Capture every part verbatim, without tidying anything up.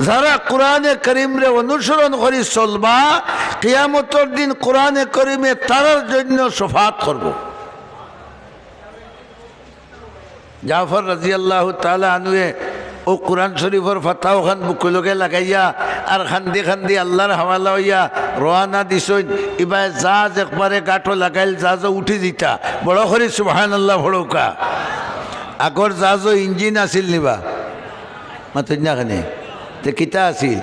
যারা কোরআনে করিমরে অনুসরণ করি চলবা, কিয়ামতর দিন কোরআনে করিমে তারার জন্য শফাআত করবো। জাফর রাদিয়াল্লাহু তাআলা আনহুয়ে অউ কোরআন শরীফর পাতা অখান বুকর লগে লাগাইয়া আর কান্দি কান্দি আল্লার হাওয়ালা অইয়া রওয়ানা দিছইন। ইবায় জাহাজ একবারে গাটো লাগাইল, জাহাজো উঠি যিতা। বড় করি সুবহানাল্লাহ পড়উক্কা। আগর জাহাজো ইঞ্জিন আছিল নি বা? মাতইন না কেনে? তে কিতা আছিল?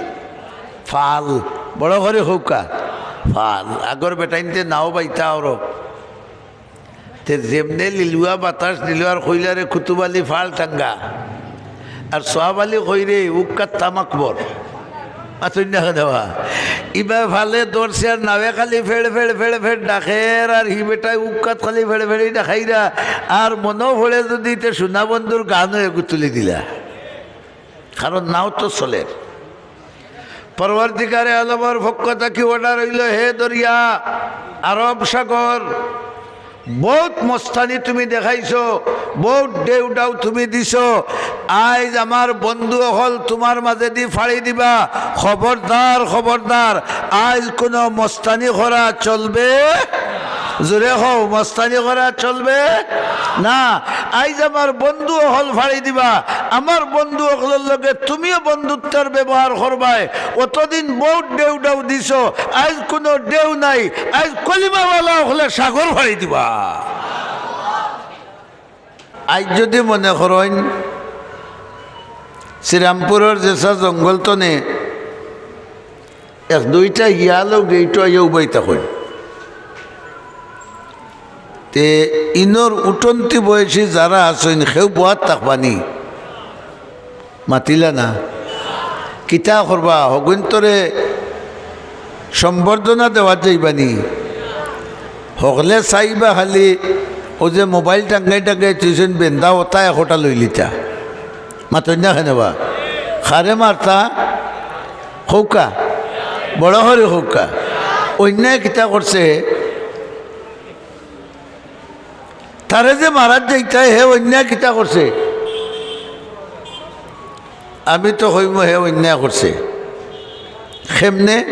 ফাল। বড় করি কউক্কা। ফাল। আগর বেটাইন্তে নাও বাইতা অরো। তে যেমনে লিলুয়া বাতাস দিল আর কইলা, "রে কুতুব আলী, ফাল টাঙ্গা।" আর সোহাব আলী কইরে, "উক্কাত তামাক বর।" মাতইন না কেনে বা? ইবায় ফালে ধরছে আর নাওয়ে খালি ফেড় ফেড় ফেড় ফেড় ডাকের, আর হি বেটায় উক্কাত খালি ফেড় ফেড়ি ডাকাইরা। আর মনো পড়ে যুদি, তে সোনা বন্ধুর গানও এগু তুলি দিলা। কারণ নাও তো চলের। পরওয়ারদিগারে আলমর পক্ষ থাকি অর্ডার অইলো, হে দরিয়া, আরব সাগর, বউত মস্তানি তুমি দেখাইছো, বউত ঢেউ ঢাউ তুমি দিছো। আইজ আমার বন্ধু অকল তুমার মাজেদি ফাড়ি দিবা। খবরদার, খবরদার, আইজ কুনু মস্তানি করা চলবে? জোরে কও, মস্তানি করা চলবে না। আইজ আমার বন্ধু অকল ফাড়ি দিবা, আমার বন্ধু অকলর লগে তুমিও বন্ধুত্বর ব্যবহার করবায়। অতদিন বউত ঢেউ ঢাউ দিছো, আইজ কুনু ঢেউ নাই। আইজ কলিমাওয়ালা অকলে সাগর ফাড়ি দিবা। আইজ যুদি মনে করইন শ্রীরামপুরর যেসা জঙ্গল তনে এক দুইটা হিয়ালও গেইটো আইয়া উবাইতা কইন। তে ইনর উঠন্তি বয়সী যারা আছইন, কেউ বওয়াত থাকবানি? মাতিলা না। কিতা করবা? হগুইন্তরে সম্বর্ধনা দেওয়াত যাইবানি? হকলে চাইবা খালি অউ যে মোবাইল টাঙ্গাই টাঙ্গাই থুইছইন বেন্দা, অতা একটা লইলিতা। মাতইন না কেনে বা? কারে মারতা? কউক্কা, বড় করি কউক্কা। অন্যায় কিতা করছে? তারে যে মারাত যাইতায়, হে অন্যায় কিতা করছে? আমি তো কইমু হে অন্যায় করছে। কেমনে?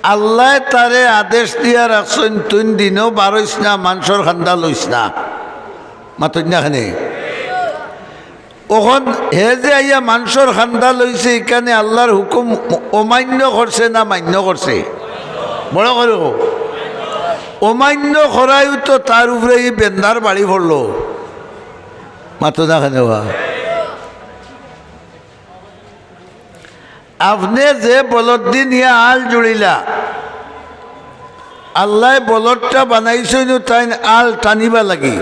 আল্লায় তারে আদেশ দিয়া রাখছইন, "তুইন দিনো বারইস না, মানষর কান্দা লইস না।" মাতইন না কেনে? অখন হে যে আইয়া মানষর কান্দা লইছে, ইখানে আল্লার হুকুম অমান্য করছে না মান্য করছে? বড় করি কও। অমান্য করায়ও তো তার উপরে ই বেন্দার বাড়ি পড়লো। মাতো না কেনে বা? আপনে যে বলদদি নিয়া আল জুড়িলা, আল্লায় বলদটা বানাইছইন তাইন আল টানিবার লাগি।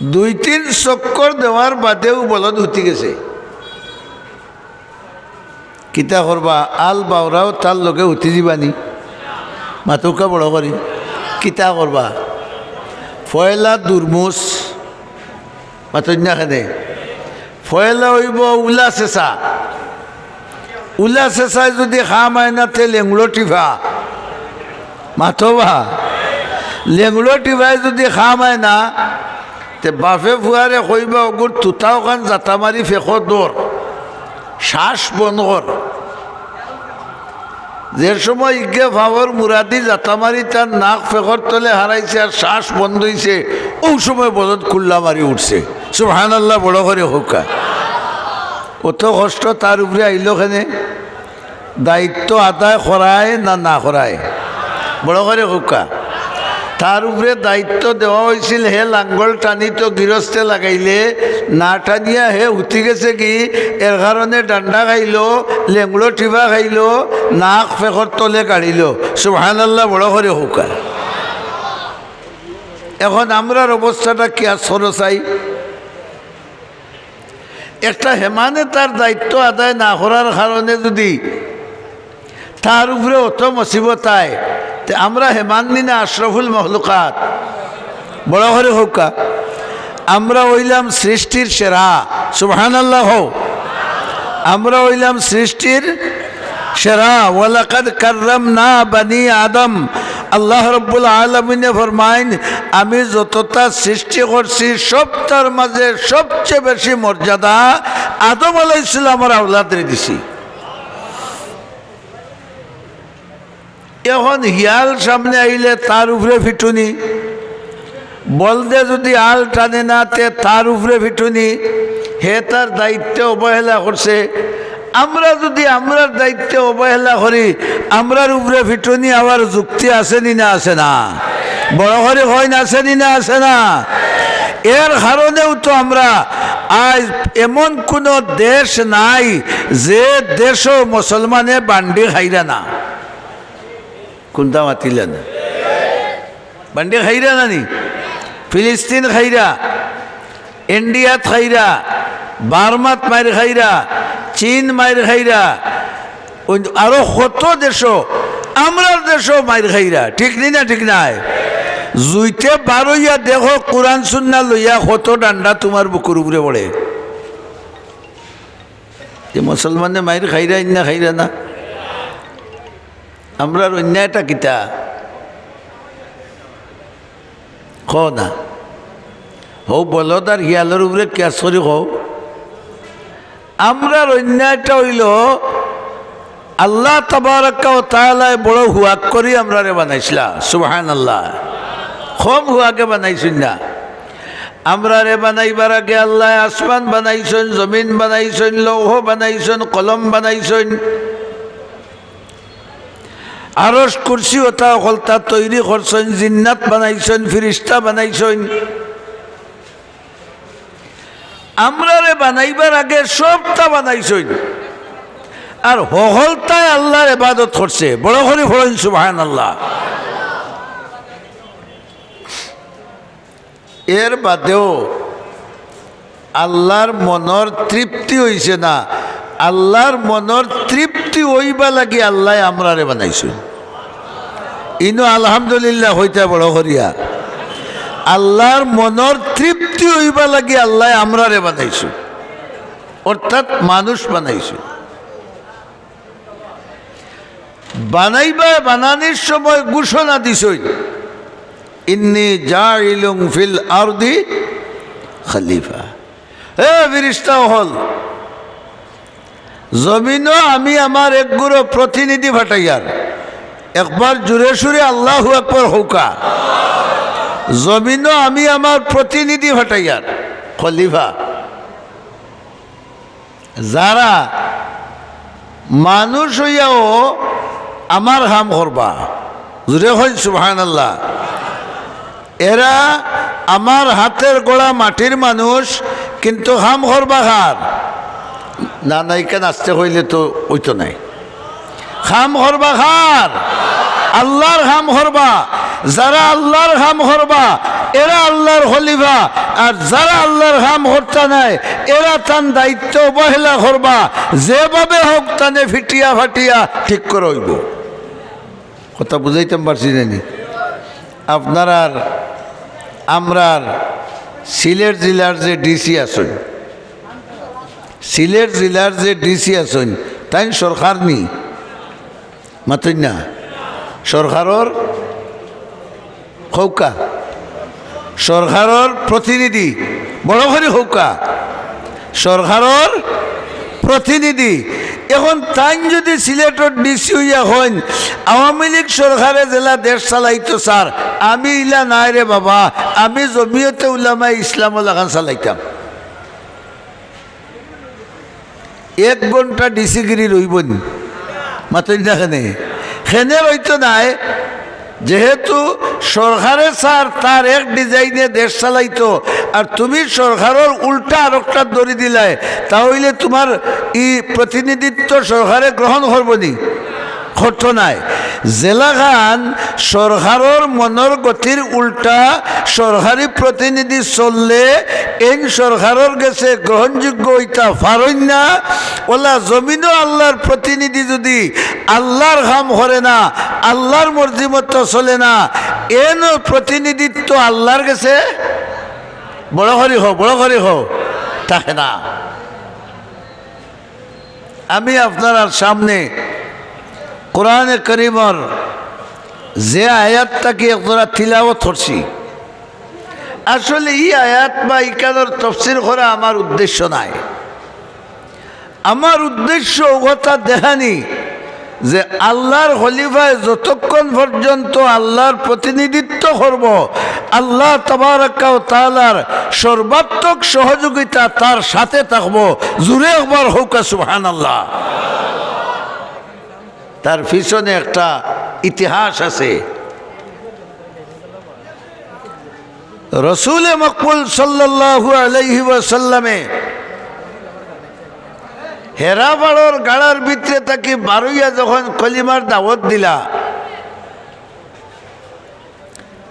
দুই তিন চক্কর দেওয়ার বাদেউ বলদ হুতি গেছে। কিতা করবা, আল বাওরাও তার লগে হুতি যিবানি। মাতউক্কা বড় করি। কিতা করবা, পয়লা দুরমুস, মাতইন না কেনে? পয়লা অইবো উলা চেচা। উলা চেচায় যুদি কাম আয় না, তে লেংড়ো টিফা। মাতো বা। লেংড়ো টিফায় যুদি কাম আয় না, তে বাফে ফুয়ারে কইবা, "অগুর তুতা অখান জাতা মারি ফেকো দর, শ্বাস বন্ধ কর।" যে সময় ইগে ফাওর মুড়াদি জাতা মারি তার নাক ফেকর তলে হারাইছে আর শ্বাস বন্ধ অইছে, অউ সময় বলদ কুল্লা মারি উঠছে। সুবহানাল্লাহ, বড় করি কউক্কা। অত কষ্ট তার উপরে আইলো কেনে? দায়িত্ব আদায় করায় না না করায়? বড় করি কউক্কা। তার উপরে দায়িত্ব দেওয়া অইছিল, হে লাঙ্গল টানিতো গিরস্তে লাগাইলে, না টানিয়া হে হুতি গেছে গি, এর কারণে ডান্ডা খাইলো, লেংড়ো টিফা খাইলো, নাক ফেকর তলে গাড়িলো। সুবহানাল্লাহ, বড় করি কউক্কা। এখন আমরার অবস্থাটা কিয়াস করো চাই? একটা হেমানে তার দায়িত্ব আদায় না করার কারণে যুদি তার উপরে অত মুসিবত আয়, তে আমরা হেমান নি না আশরাফুল মখলুকাত? বড় করি কউক্কা। আমরা অইলাম সৃষ্টির সেরা। সুবহানাল্লাহ কও। আমরা অইলাম সৃষ্টির সেরা। ওয়ালাকাদ কাররামনা বানি আদম। আল্লাহ রব্বুল আলামিনে ফরমাইন, "আমি যততা সৃষ্টি করছি, সবতার মাঝে সবচেয়ে বেশি মর্যাদা আদম আলাইহিস সালামর আওলাদরে দিছি।" এখন হিয়াল সামনে আইলে তার উপরে ফিটুনি, বলদে যুদি আল টানে না, তে তার উপরে ফিটুনি, হে তার দায়িত্বে অবহেলা করছে। আমরা যুদি আমরার দায়িত্বে অবহেলা করি, আমরার উপরে ফিটুনি আওয়ার যুক্তি আছে নি না আছে না? বড় করি কইন, আছে নি না আছে না? এর কারণেউ তো আমরা আইজ এমন কুনু দেশ নাই যে দেশো মুসলমানে বান্ডি খাইরা না। কুনতা মাতিলা না? বান্ডি খাইরা না নি? ফিলিস্তিন খাইরা, ইন্ডিয়াত খাইরা, বার্মাত মাইর খাইরা, চীন মাইর খাইরা, অইন আরো কত দেশো, আমরার দেশো মাইর খাইরা। ঠিক নি না? ঠিক নায়? জুইতে বারইয়া দেখো, কোরআন সুন্নাহ লইয়া কত ডান্ডা তুমার বুকুর উপরে পড়ে। যে মুসলমানে মাইর খাইরা না, খাইরা না? আমরার অন্যায়টা কিতা? কও না। হউ বলদ আর হিয়ালর উপরে কিয়াস করি কও। আমরার অন্যায়টা অইলো, আল্লাহ তাবারাকা ওয়া তাআলায় বড় হুয়াক করি আমরারে বানাইছলা। সুবহানাল্লাহ। কম হুয়াকে বানাইছইন না। আমরারে বানাইবার আগে আল্লায় আসমান বানাইছইন, জমিন বানাইছইন, লৌহ বানাইছইন, কলম বানাইছইন। আরশ, কুরসি অতা অকলতা তৈরি করছইন, জিন্নাত বানাইছইন, ফিরিস্তা বানাইছইন। আমরারে বানাইবার আগে সবতা বানাইছইন। আর হকলতায় আল্লার ইবাদত করছে। বড় করি পড়ইন সুবহানাল্লাহ। এর বাদেও আল্লার মনর তৃপ্তি অইছে না। আল্লার মনর তৃপ্তি অইবা লাগি আল্লায় আমরারে বানাইছইন। ইনো আলহামদুলিল্লাহ কইতা বড় করিয়া। আল্লার মনর তৃপ্তি অইবা লাগি আল্লায় আমরারে বানাইছইন, অর্থাৎ মানুষ বানাইছইন। বানাইবা, বানানির সময় ঘোষণা দিছইন, "ইন্নী জাইলুন ফিল আরদি খলিফা।" এ ফিরিস্তা অকল, জমিনো আমি আমার একগুরু প্রতিনিধি ফাটাইয়ার। একবার জোরে সুরে আল্লাহু আকবার কউক্কা। জমিনো আমি আমার প্রতিনিধি ফাটাইয়ার, খলিফা। যারা মানুষ অইয়াও আমার কাম করবা, জোরে কইন সুবহানাল্লাহ। এরা আমার হাতের গড়া মাটির মানুষ, কিন্তু কাম করবা কার? না, না, ইখান আস্তে কইলে তো অইতো নায়। কাম করবা কার? আল্লার কাম করবা। যারা আল্লার কাম করবা, এরা আল্লার খলিফা। আর যারা আল্লার কাম করতা নায়, এরা তান দায়িত্ব অবহেলা করবা। যেভাবে হউক, তানে ফিটিয়া ফাটিয়া ঠিক করা অইবো। কথা বুঝাইতাম পারছি না নি? আপনারার, আমরার সিলেট জেলার যে ডিসি আছইন, সিলেট জেলার যে ডিসি আছইন, তাইন সরকার নি? মাতইন না। সরকারর, কউক্কা, সরকারর প্রতিনিধি, বড় করি কউক্কা, সরকারর প্রতিনিধি। এখন তাইন যুদি সিলেটর ডিসি অইয়া কইন, "আওয়ামী লীগ সরকারে যেলা দেশ চালাইতো স্যার, আমি ইলা নায় রে বাবা, আমি জমিয়তে উলামায়ে ইসলামর লাখান চালাইতাম।" এক ঘন্টা ডিসিগিরি রইবো নি? মাতইন না কেনে? কেনে রইতো নায়? যেহেতু সরকারে স্যার তার এক ডিজাইনে দেশ চালাইতো, আর তুমি সরকারর উল্টা আরোকটা ধরি দিলায়, তা অইলে তুমার ই প্রতিনিধিত্ব সরকারে গ্রহণ করবো নি? করতো নায়। যেলাখান সরকারর মনর গতির উল্টা সরকারি প্রতিনিধি চললে এইন সরকারর গেছে গ্রহণযোগ্য অইতা পারইন না। অলা জমিনো আল্লার প্রতিনিধি যুদি আল্লার কাম করে না, আল্লার মর্জি মতো চলে না, এইন প্রতিনিধিত্ব আল্লার গেছে, বড় করি কও, বড় করি কও, থাকে না। আমি আপনারার সামনে কোরআনে করিমর যে আয়াত থাকি একজরা তিলাওয়াত করছি, আসলে ই আয়াত বা ইখানর তফসির করা আমার উদ্দেশ্য নায়। আমার উদ্দেশ্য অউ কথা দেখানি যে আল্লার খলিফায় যতক্ষণ পর্যন্ত আল্লার প্রতিনিধিত্ব করবো, আল্লা তাবারাকা ওয়া তাআলার সর্বাত্মক সহযোগিতা তার সাথে থাকবো। জুরে একবার কউক্কা সুবহানাল্লাহ। তার পিছনে একটা ইতিহাস আছে। রসুলে মকবুল সাল্লাল্লাহু আলাইহি ওয়াসাল্লামে হেরা পাড়র গাড়ার ভিতরে থাকি বারইয়া যখন কলিমার দাওয়াত দিলা,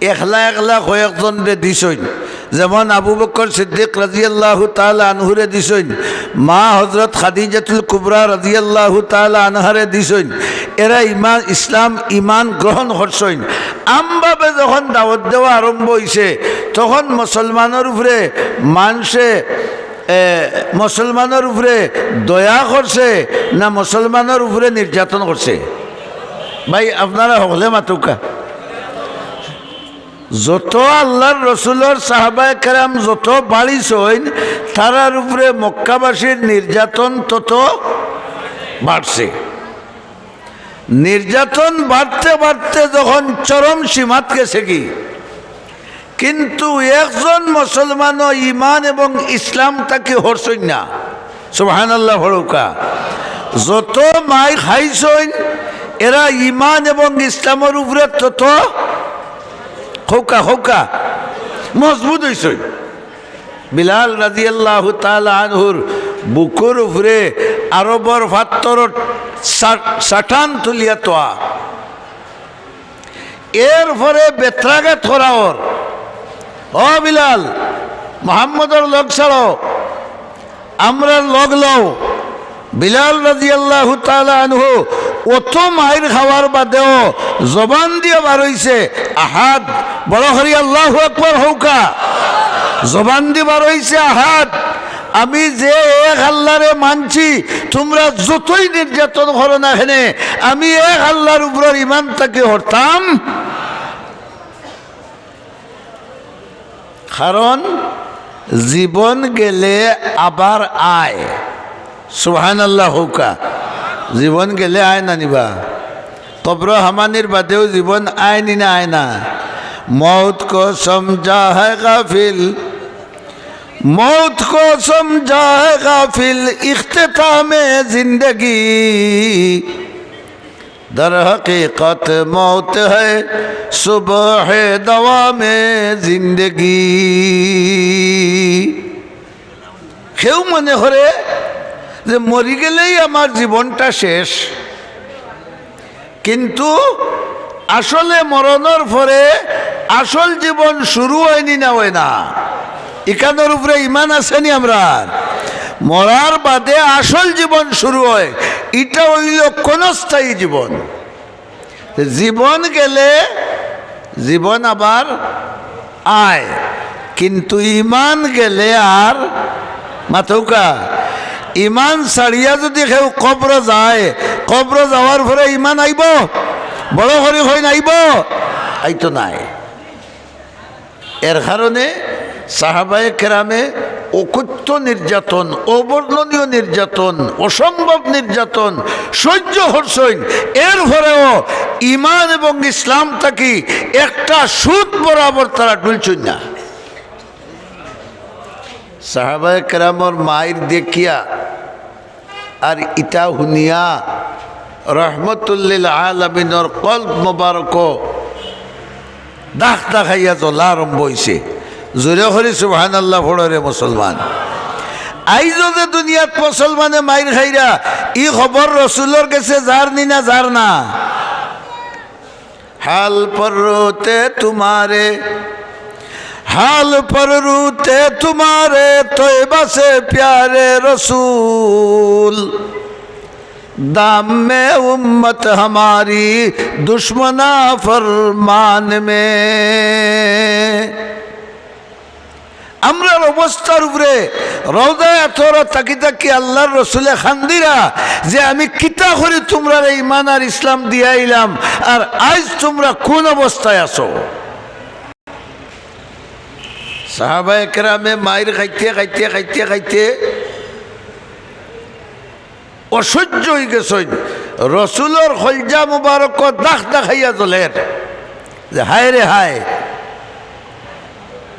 একলা একলা কয়েকজনরে দিছইন। যেমন আবু বকর সিদ্দিক রাদিয়াল্লাহু তাআলা আনহুরে দিছইন, মা হযরত খাদিজাতুল কুবরা রাদিয়াল্লাহু তাআলা আনহারে দিছইন। এরা ইমান, ইসলাম, ইমান গ্রহণ করছইন। আমভাবে যখন দাওয়াত দেওয়া আরম্ভ অইছে, তখন মুসলমানর উপরে মানষে, এ, মুসলমানর উপরে দয়া করছে না মুসলমানর উপরে নির্যাতন করছে? ভাই, আপনারা হকলে মাতউক্কা। যত আল্লার রসুলর সাহাবায়ে কেরাম যত বাড়িছইন, তারার উপরে মক্কাবাসীর নির্যাতন তত বাড়ছে। নির্যাতন বাড়তে বাড়তে যখন চরম সীমাত গেছেগি, কিন্তু একজন মুসলমানও ইমান এবং ইসলাম থাকি হরছইন না। সুবহানাল্লাহ পড়উক্কা। যত মাইর খাইছইন, এরা ইমান এবং ইসলামর উপরে তত কউক্কা, কউক্কা, মজবুত অইছইন। বিলাল রাদিয়াল্লাহু তাআলা আনহুর বুকুর উপরে আরবর ফাত্তরর চা-, চাটান তুলিয়া থওয়া। এরপরে বেত্রাঘাত করা অর, "ও বিলাল, মোহাম্মদর লগ ছাড়ো, আমরার লগ লও।" বিলাল রাদিয়াল্লাহু তাআলা আনহু অত মাইর খাওয়ার বাদেও জবান দিয়া বারইছে আহাদ। বড় করি আল্লাহু আকবার কউক্কা। জবান দি বারইছে আহাদ। আমি যে এক আল্লারে মানছি, তুমরা যতই নির্যাতন করো না কেনে, আমি এক আল্লার উপরর ইমান থাকি হরতাম। কারণ জীবন গেলে আবার আয়। সুবহানাল্লাহ কউক্কা। জীবন গেলে আয় না নি বা? কবর হামানির বাদেও জীবন আয় নি না আয় না? موت کو سمجھا ہے غافل، موت کو سمجھا ہے غافل اختتام زندگی، در حقیقت موت ہے صبح دوام زندگی۔ কেউ মনে করে যে মরি গেলেই আমার জীবনটা শেষ, কিন্তু আসলে মরণর পরে আসল জীবন শুরু অয় নি না অয় না? ইখানর উপরে ইমান আছে নি আমরার? মরার বাদে আসল জীবন শুরু অয়, ইটা অইলো ক্ষণস্থায়ী জীবন। জীবন গেলে জীবন আবার আয়, কিন্তু ইমান গেলে আর, মাতউক্কা, ইমান ছাড়িয়া যুদি কেউ কবর যায়, কবর যাওয়ার পরে ইমান আইবো? বড় করি কইন, আইবো? আইতো নায়। এর কারণে সাহাবায়ে কেরামে অকথ্য নির্যাতন, অবর্ণনীয় নির্যাতন, অসম্ভব নির্যাতন সহ্য করছইন, এরপরেও ইমান এবং ইসলাম থাকি একটা সুত বরাবর তারা ডুলছইন না। সাহাবায়ে কেরামর মাইর দেখিয়া আর ইতা হুনিয়া রহমতুল্লিল আলামিনর কলব মোবারকো দাগ দাগাইয়া জ্বলা আরম্ভ অইছে। জোরে করি সুবহানাল্লাহ পড়ো রে মুসলমান। আইজও যে দুনিয়াত মুসলমানে মাইর খাইরা, ই খবর রসুলর গেছে যার নি না যার না? حال پر روتے تمہارے، حال پر روتے تمہارے طیبہ سے پیارے رسول، دام میں امت ہماری دشمنا فرمان میں۔ আমরার অবস্থার উপরে রওজায়ে আতহরো থাকি থাকি আল্লার রসুলে কান্দিরা যে, "আমি কিতা করি তুমরারে ইমান আর ইসলাম দিয়া আইলাম, আর আইজ তুমরা কুন অবস্থায় আছো?" সাহাবায়ে কেরামে মাইর খাইতে, খাইতে, খাইতে, খাইতে অসহ্য অইগেছইন। রসুলর কলজা মুবারক দাগ দাগাইয়া জ্বলের যে, "হায় রে হায়,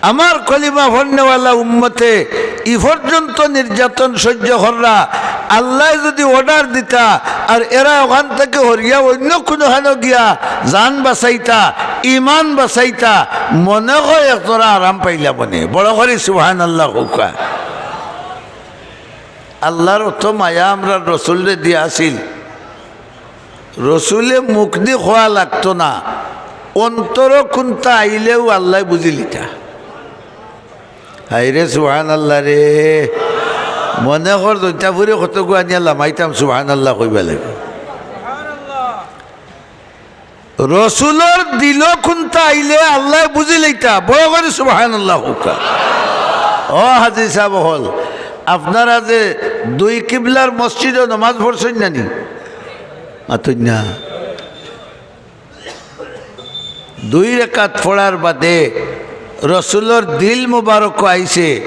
আমার কলিমা পড়নেওয়ালা উম্মতে ই পর্যন্ত নির্যাতন সহ্য কররা, আল্লায় যুদি order দিতা আর এরা অখান থাকি হরিয়া অইন্য কুনুখানো গিয়া জান বাচাইতা, ইমান বাচাইতা, মনে কয় একজরা আরাম পাইলাম অনে।" বড় করি সুবহানাল্লাহ কউক্কা। আল্লার অত মায়া আমরার রসুলরে দিয়া আছিল, রসুলে মুখদি কওয়া লাগতো না, অন্তরো কুন্তা আইলেউ আল্লায় বুজিলিতা। হায়রে সুবহানাল্লাহ রে, মনে কর জৈন্তাপুরি কতগু আনিয়া লামাইতাম সুবহানাল্লাহ কইবা লাগি। রসুলর দিলো কুন্তা আইলে আল্লায় বুজিলিতা। বড় করি সুবহানাল্লাহ কউক্কা। ও হাজি সাব অকল, আপনারা যে দুই কিবলার মসজিদো নমাজ পড়ছইন না নি? মাতইন না। দুই রেকাত পড়ার বাদে রসুলর দিল মুবারক আইছে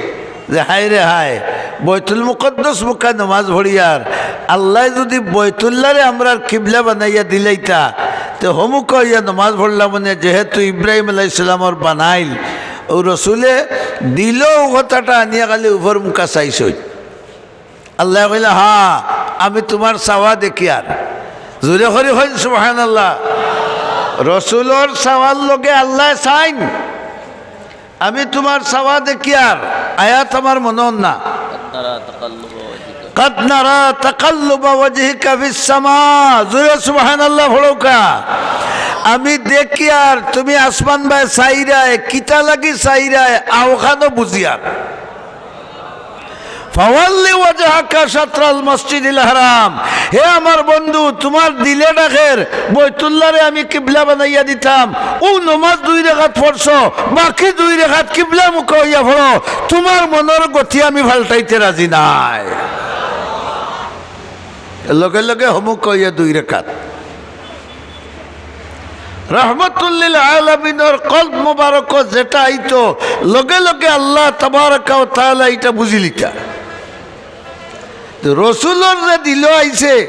যে, "হায় রে হায়, বয়তুল মুকাদ্দাস মুখা নমাজ পড়িয়ার, আল্লায় যুদি বয়তুল্লারে আমরার কিবলা বানাইয়া দিলাইতা, তে হমুকা অইয়া নমাজ পড়লাম অনে, যেহেতু ইব্রাহিম আলাইহিস সালামর বানাইল।" অউ রসুলে দিলো অউ কথাটা আনিয়া খালি উপর মুখা চাইছইন। আল্লায় কইলা, "হা, আমি তুমার চাওয়া দেখিয়ার।" জুরে করি কইন সুবহানাল্লাহ। রসুলর চাওয়ার লগে আল্লায় চাইন, "আমি তুমার চাওয়া দেখিয়ার।" আয়াত আমার মনো না। قد نرى تقلب وجهك। قد نرى تقلب وجهك في السماء। জুরে সুবহানাল্লাহ পড়উক্কা। আমি দেখিয়ার তুমি আসমান বায় চাইরায়, কিতা লাগি চাইরায়, অউখানও বুজিয়ার। ফাওয়াল্লি ওয়াজহাকা শাতরাল মসজিদিল হারাম। হে আমার বন্ধু, তুমার দিলে ডাকের বয়তুল্লারে আমি কিবলা বানাইয়া দিতাম। অউ নমাজ দুই রেকাত পড়ছো, বাকি দুই রেকাত কিবলা মুখা অইয়া পড়ো। তুমার মনর গতি আমি পাল্টাইতে রাজি নায়। লগে লগে হমুকা অইয়া দুই রেকাত। রহমতুল্লিল আলামিনর কলব মুবারকো যেটা আইতো, লগে লগে আল্লাহ তাবারাকা ওয়া তাআলা ইটা বুজিলিতা। তো রসুলর যে দিলো আইছে,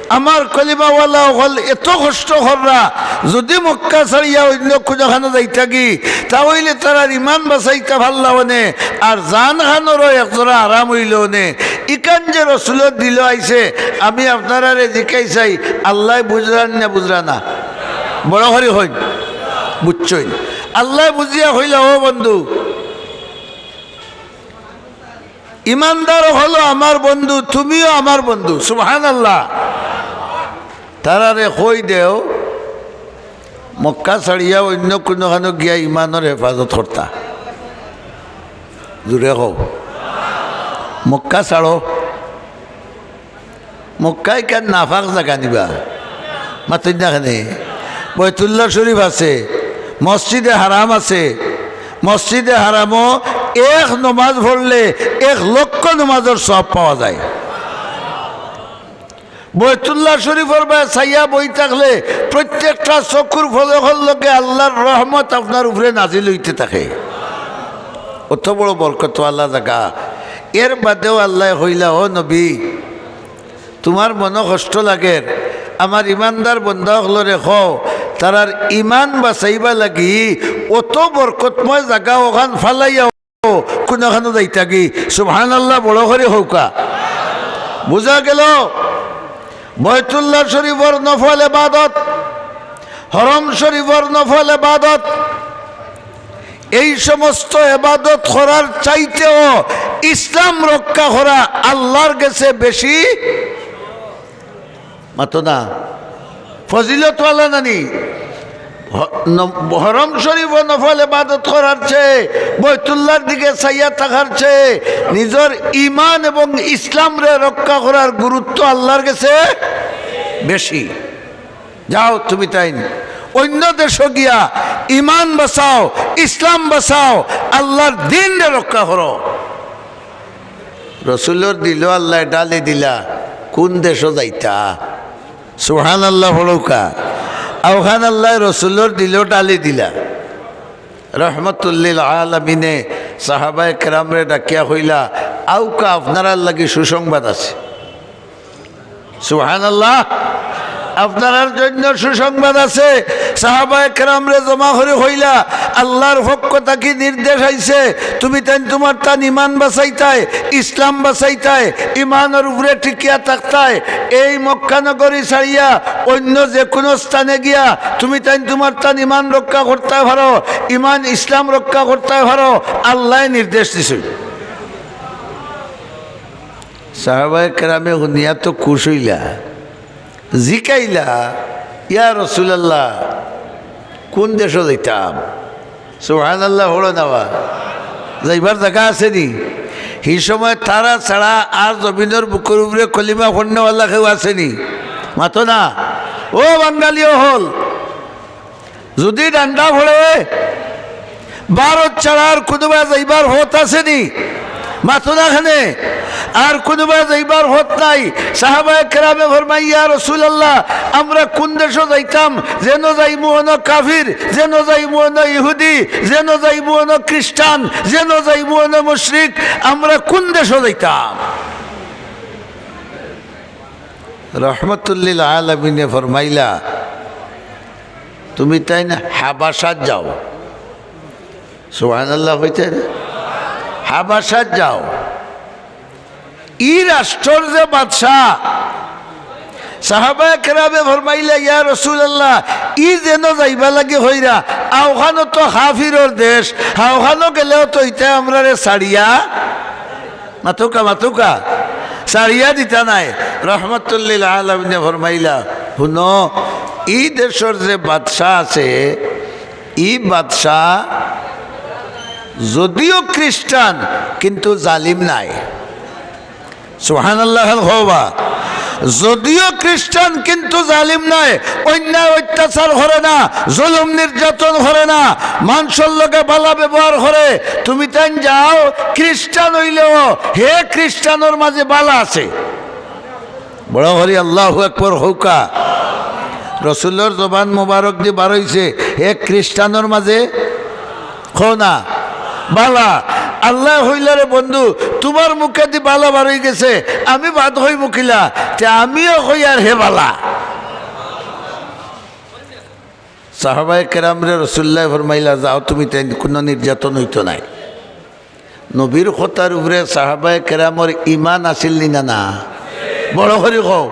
আমার কলিমাওয়ালা অকল এত কষ্ট কররা, যুদি মক্কা ছাড়িয়া অইন্য কুনুখানো যাইতাগি, তা অইলে তারার ইমান বাচাইতা পারলা অনে, আর জানখানরও একজরা আরাম অইলো অনে। ইখান যে রসুলর দিলো আইছে, আমি আপনারারে জিকাই চাই, আল্লায় বুজরান না বুজরা না? বড় করি কইন, বুজছইন? আল্লায় বুজিয়া কইলা, "ও বন্ধু, ইমানদার অকলও আমার বন্ধু, তুমিও আমার বন্ধু।" সুবহানাল্লাহ। তারারে কই দেও, মক্কা ছাড়িয়া অইন্য কুনুখানো গিয়া ইমানর হেফাজত করতা। জুরে কও, মক্কা ছাড়ো। মক্কা ইখান নাপাক জাগা নি বা? মাতইন না কেনে? বয়তুল্লাহ শরীফ আছে, মসজিদে হারাম আছে। মসজিদে হারামো এক নমাজ পড়লে এক লক্ষ নমাজর সওয়াব পাওয়া যায়। বয়তুল্লাহ শরীফর বায় চাইয়া বই থাকলে প্রত্যেকটা চকুর পলকর লগে আল্লার রহমত আপনার উপরে নাজিল অইতে থাকে। অত বড় বরকতওয়ালা জাগা। এর বাদেও আল্লায় কইলা, "ও নবী, তুমার মনো কষ্ট লাগের, আমার ইমানদার বন্দা অকলরে কও, তারার ইমান বাচাইবা লাগি অত বরকতময় জাগা অখান ফালাইয়া কুনুখানো যাইতাগি।" সুবহানাল্লাহ, বড় করি কউক্কা। বুজা গেলো? বয়তুল্লাহ শরীফর নফল এবাদত, হরম শরীফর নফল এবাদত, এই সমস্ত এবাদত করার চাইতেও ইসলাম রক্ষা করা আল্লার গেছে বেশি, মাতো না, ফজিলতওয়ালা নানি? হ-, ন-, হরম শরীফো নফল এবাদত করার চেয়ে, বয়তুল্লাহর দিকে চাইয়া থাকার চেয়ে নিজর ইমান এবং ইসলামরে রক্ষা করার গুরুত্ব আল্লার গেছে বেশি। যাও তুমি তাইন অইন্য দেশো গিয়া ইমান বাচাও, ইসলাম বাচাও, আল্লার দিনরে রক্ষা করো। রসুলর দিলো আল্লায় ডালি দিলা, কুন দেশো যাইতা? সুবহানাল্লাহ পড়উক্কা। অউখান আল্লায় রসুলর দিলো ডালি দিলা। রহমতুল্লিল আলামিনে সাহাবায়ে কেরামরে ডাকিয়া কইলা, "আউক্কা, আপনারার লাগি সুসংবাদ আছে।" সুবহানাল্লাহ। আপনারার জন্য সুসংবাদ আছে। সাহাবায়ে কেরামরে জমা করি কইলা, "আল্লার পক্ষ থাকি নির্দেশ আইছে, তুমি তাইন তুমার তান ইমান বাচাইতায়, ইসলাম বাচাইতায়, ইমানর উপরে টিকিয়া থাকতায়। এই মক্কা নগরী ছাড়িয়া অইন্য যেকুনু স্থানে গিয়া তুমি তাইন তুমার তান ইমান রক্ষা করতায় পারো, ইমান ইসলাম রক্ষা করতায় পারো, আল্লায় নির্দেশ দিছইন।" সাহাবায়ে কেরামে হুনিয়া তো খুশ অইলা, জিকাইলা, "ইয়া রাসুলাল্লাহ, কুন দেশো যাইতাম?" সুবহানাল্লাহ পড়ো না বা। যাইবার জাগা আছে নি? হি সময় তারা ছাড়া আর জমিনর বুকর উপরে কলিমা পড়নেওয়ালা কেউ আছে নি? মাতো না। ও বাঙালি অকল, যুদি ডান্ডা পড়ে, ভারত ছাড়া আর কুনুবা যাইবার পথ আছে নি? মাতো না কেনে? আর কুনুবা যাইবার পথ নাই। সাহাবায়ে কেরামে ফরমাইন, "ইয়া রাসুলাল্লাহ, আমরা কুন দেশো যাইতাম? যেনো যাইমু অনো কাফির, যেনো যাইমু অনো ইহুদি, যেনো যাইমু অনো খ্রিস্টান, যেনো যাইমু অনো মুশরিক, আমরা কুন দেশো যাইতাম?" রহমতুল্লিল আলামিনে ফরমাইলা, "তুমি তাইন হাবাসাত যাও।" সুবহানাল্লাহ কইতা না? হাবাসাত যাও। ই রাষ্ট্রর যে বাদশা, সাহাবায়ে কেরামে ফরমাইলা, "ইয়া রাসুলাল্লাহ, ই যেনো যাইবা লাগি কইরা, অউখানো তো কাফিরর দেশ, অউখানো গেলেও তো ইতায় আমরারে ছাড়িয়া" মাতউক্কা, মাতউক্কা। ছাড়িয়া দিতা নায়। রহমতুল্লিল আলামিনে ফরমাইলা, "হুনো, ই দেশর যে বাদশা আছে, ই বাদশা যদিও খ্রিস্টান, কিন্তু জালিম নায়।" সুবহানাল্লাহ খান কও বা। যদিও খ্রিস্টান, কিন্তু জালিম নায়, অন্যায় অত্যাচার করে না, জুলুম নির্যাতন করে না, মানষর লগে ভালা ব্যবহার করে। তুমি তাইন যাও, খ্রিস্টান অইলেও হে খ্রিস্টানর মাঝে ভালা আছে। বড় করি আল্লাহু আকবার কউক্কা। রসুলর জবান মোবারক দি বারইছে, হে খ্রিস্টানর মাঝে কও না, ভালা। আল্লায় কইলা, "রে বন্ধু, তুমার মুখেদি ভালা বারই গেছে, আমি বাদ কইমু কিলা? তে আমিও কইয়ার হে ভালা।" সাহাবায়ে কেরামরে রসুলুল্লায় ফরমাইলা, "যাও তুমি, তাইন কুনু নির্যাতন অইতো নায়।" নবীর কথার উপরে সাহাবায়ে কেরামর ইমান আছিল নি না, না? বড় করি কও।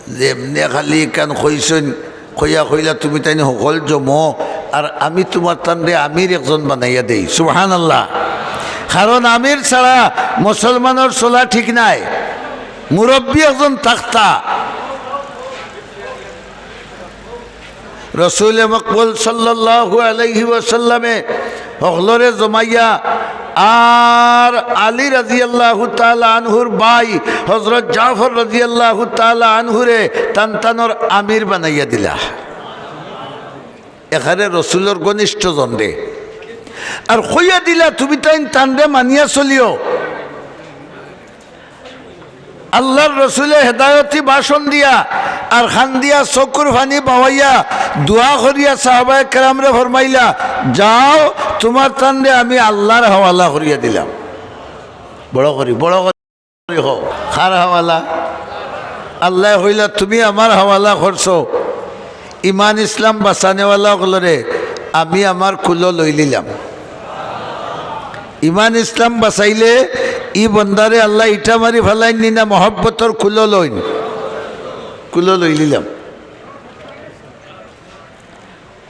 যেমনে খালি ইখান কইছইন, কইয়া কইলা, "তুমি তাইন হকল জমো, আর আমি তুমার তানরে আমির একজন বানাইয়া দেই।" সুবহানাল্লাহ। কারণ আমির ছাড়া মুসলমানর চলা ঠিক নায়, মুরব্বি একজন থাকতা। রসুলে মকবুল সাল্লাল্লাহু আলাইহি ওয়াসাল্লামে হকলরে জমাইয়া আর আলী রাদিয়াল্লাহু তাআলা আনহুর ভাই হযরত জাফর রাদিয়াল্লাহু তাআলা আনহুরে তান তানর আমির বানাইয়া দিলা। এখানে রসুলর ঘনিষ্ঠ জনরে। আর কইয়া দিলা, "তুমি তাইন তানরে মানিয়া চলিও।" আল্লাহর রসুলে হেদায়তি ভাষণ দিয়া আর কান্দিয়া চকুর পানি বাওয়াইয়া দোয়া করিয়া সাহাবায়ে কেরামরে ফরমাইলা, "যাও, তুমার তানরে আমি আল্লাহর হাওয়ালা করিয়া দিলাম।" বড় করি, বড় করি কও, কার হাওয়ালা? আল্লায় কইলা, "তুমি আমার হাওয়ালা করছো, ইমান ইসলাম বাঁচানেওয়ালা অকলরে আমি আমার কুলো লইলিলাম।" ইমান ইসলাম বাঁচাইলে ই বন্দারে আল্লায় ইটা মারি ফালাইন নি না, মহব্বতর কুলো লইন, কুলো লইলিলাম।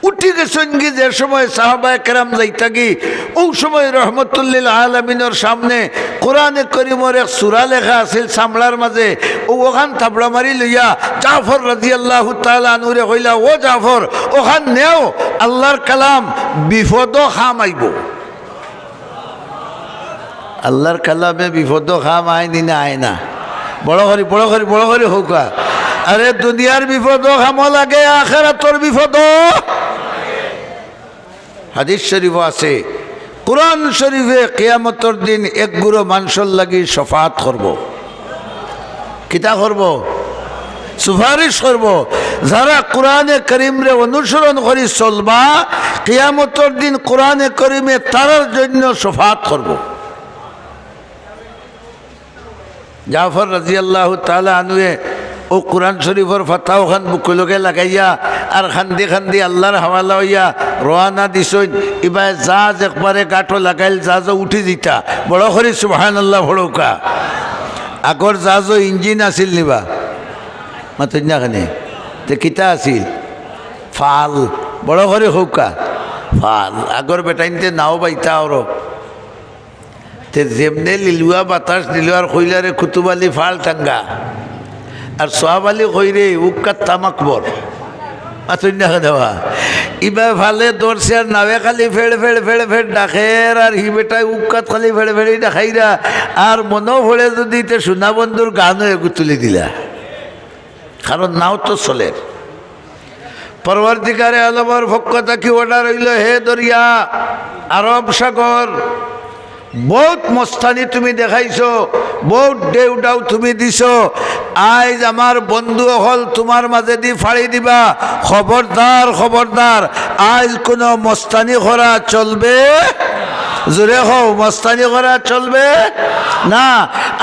উঠি গেছইনগি যে সময় সাহাবায়ে কেরাম যাইতাগি, অউ সময় রহমতুল্লিল আলামিনর সামনে কোরআনে করিমর এক সূরা লেখা আছিল চামড়ার মাঝে, অউ অখান থাবড়া মারি লইয়া জাফর রাদিয়াল্লাহু তাআলা আনহুরে কইলা, "ও জাফর, অখান নেও, আল্লাহর কালাম, বিপদো কাম আইবো।" আল্লাহর কালামে বিপদো কাম আয় নি না আয় না? বড় করি, বড় করি, বড় করি কউক্কা। আরে দুনিয়ার বিপদো কামো লাগে, আখেরাতর বিপদো। হাদিস শরীফো আছে, কোরআন শরীফে কিয়ামতর দিন এক গুরু মানষর লাগি শফাআত করবো। কিতা করবো? সুপারিশ করবো। যারা কোরআনে করিমরে অনুসরণ করি চলবা, কিয়ামতর দিন কোরআনে করিমে তারার জন্য শফাআত করবো। জাফর রাদিয়াল্লাহু তাআলা আনহুয়ে অউ কোরআন শরীফর পাতা অখান বুকর লগে লাগাইয়া আর কান্দি কান্দি আল্লার হাওয়ালা অইয়া রওয়ানা দিছইন। ইবায় জাহাজ একবারে গাটো লাগাইল, জাহাজো উঠি দিতা। বড় করি সুবহানাল্লাহ পড়উক্কা। আগর জাহাজো ইঞ্জিন আছিল নি বা? মাতইন না কেনে? তে কিতা আছিল? ফাল। বড় করি কউক্কা। ফাল। আগর বেটাইন্তে নাও বাইতা অরো। তে যেমনে লিলুয়া বাতাস দিল আর কইলা রে কুতুব আলী ফাল টাঙ্গা, আর সোহাব আলী কইরে উক্কাত তামাক বর। মাতইন না কেনে বা? ইবায় ফালে ধরছে আর নাওয়ে খালি ফেড় ফেড় ফেড় ফেড় ডাকের, আর হি বেটায় উক্কাত খালি ফেড় ফেড়ি ডাকাইরা। আর মনো পড়ে যুদি তে সোনা বন্ধুর গানও এগু তুলি দিলা। কারণ নাও তো চলের। পরওয়ারদিগারে আলমর পক্ষ থাকি অর্ডার অইলো, হে দরিয়া, আরব সাগর, বউত মস্তানি তুমি দেখাইছো, বউত ঢেউ ঢাউ তুমি দিছো। আইজ আমার বন্ধু অকল তুমার মাজেদি ফাড়ি দিবা। খবরদার, খবরদার, আইজ কুনু মস্তানি করা চলবে? জোরে কও, মস্তানি করা চলবে না।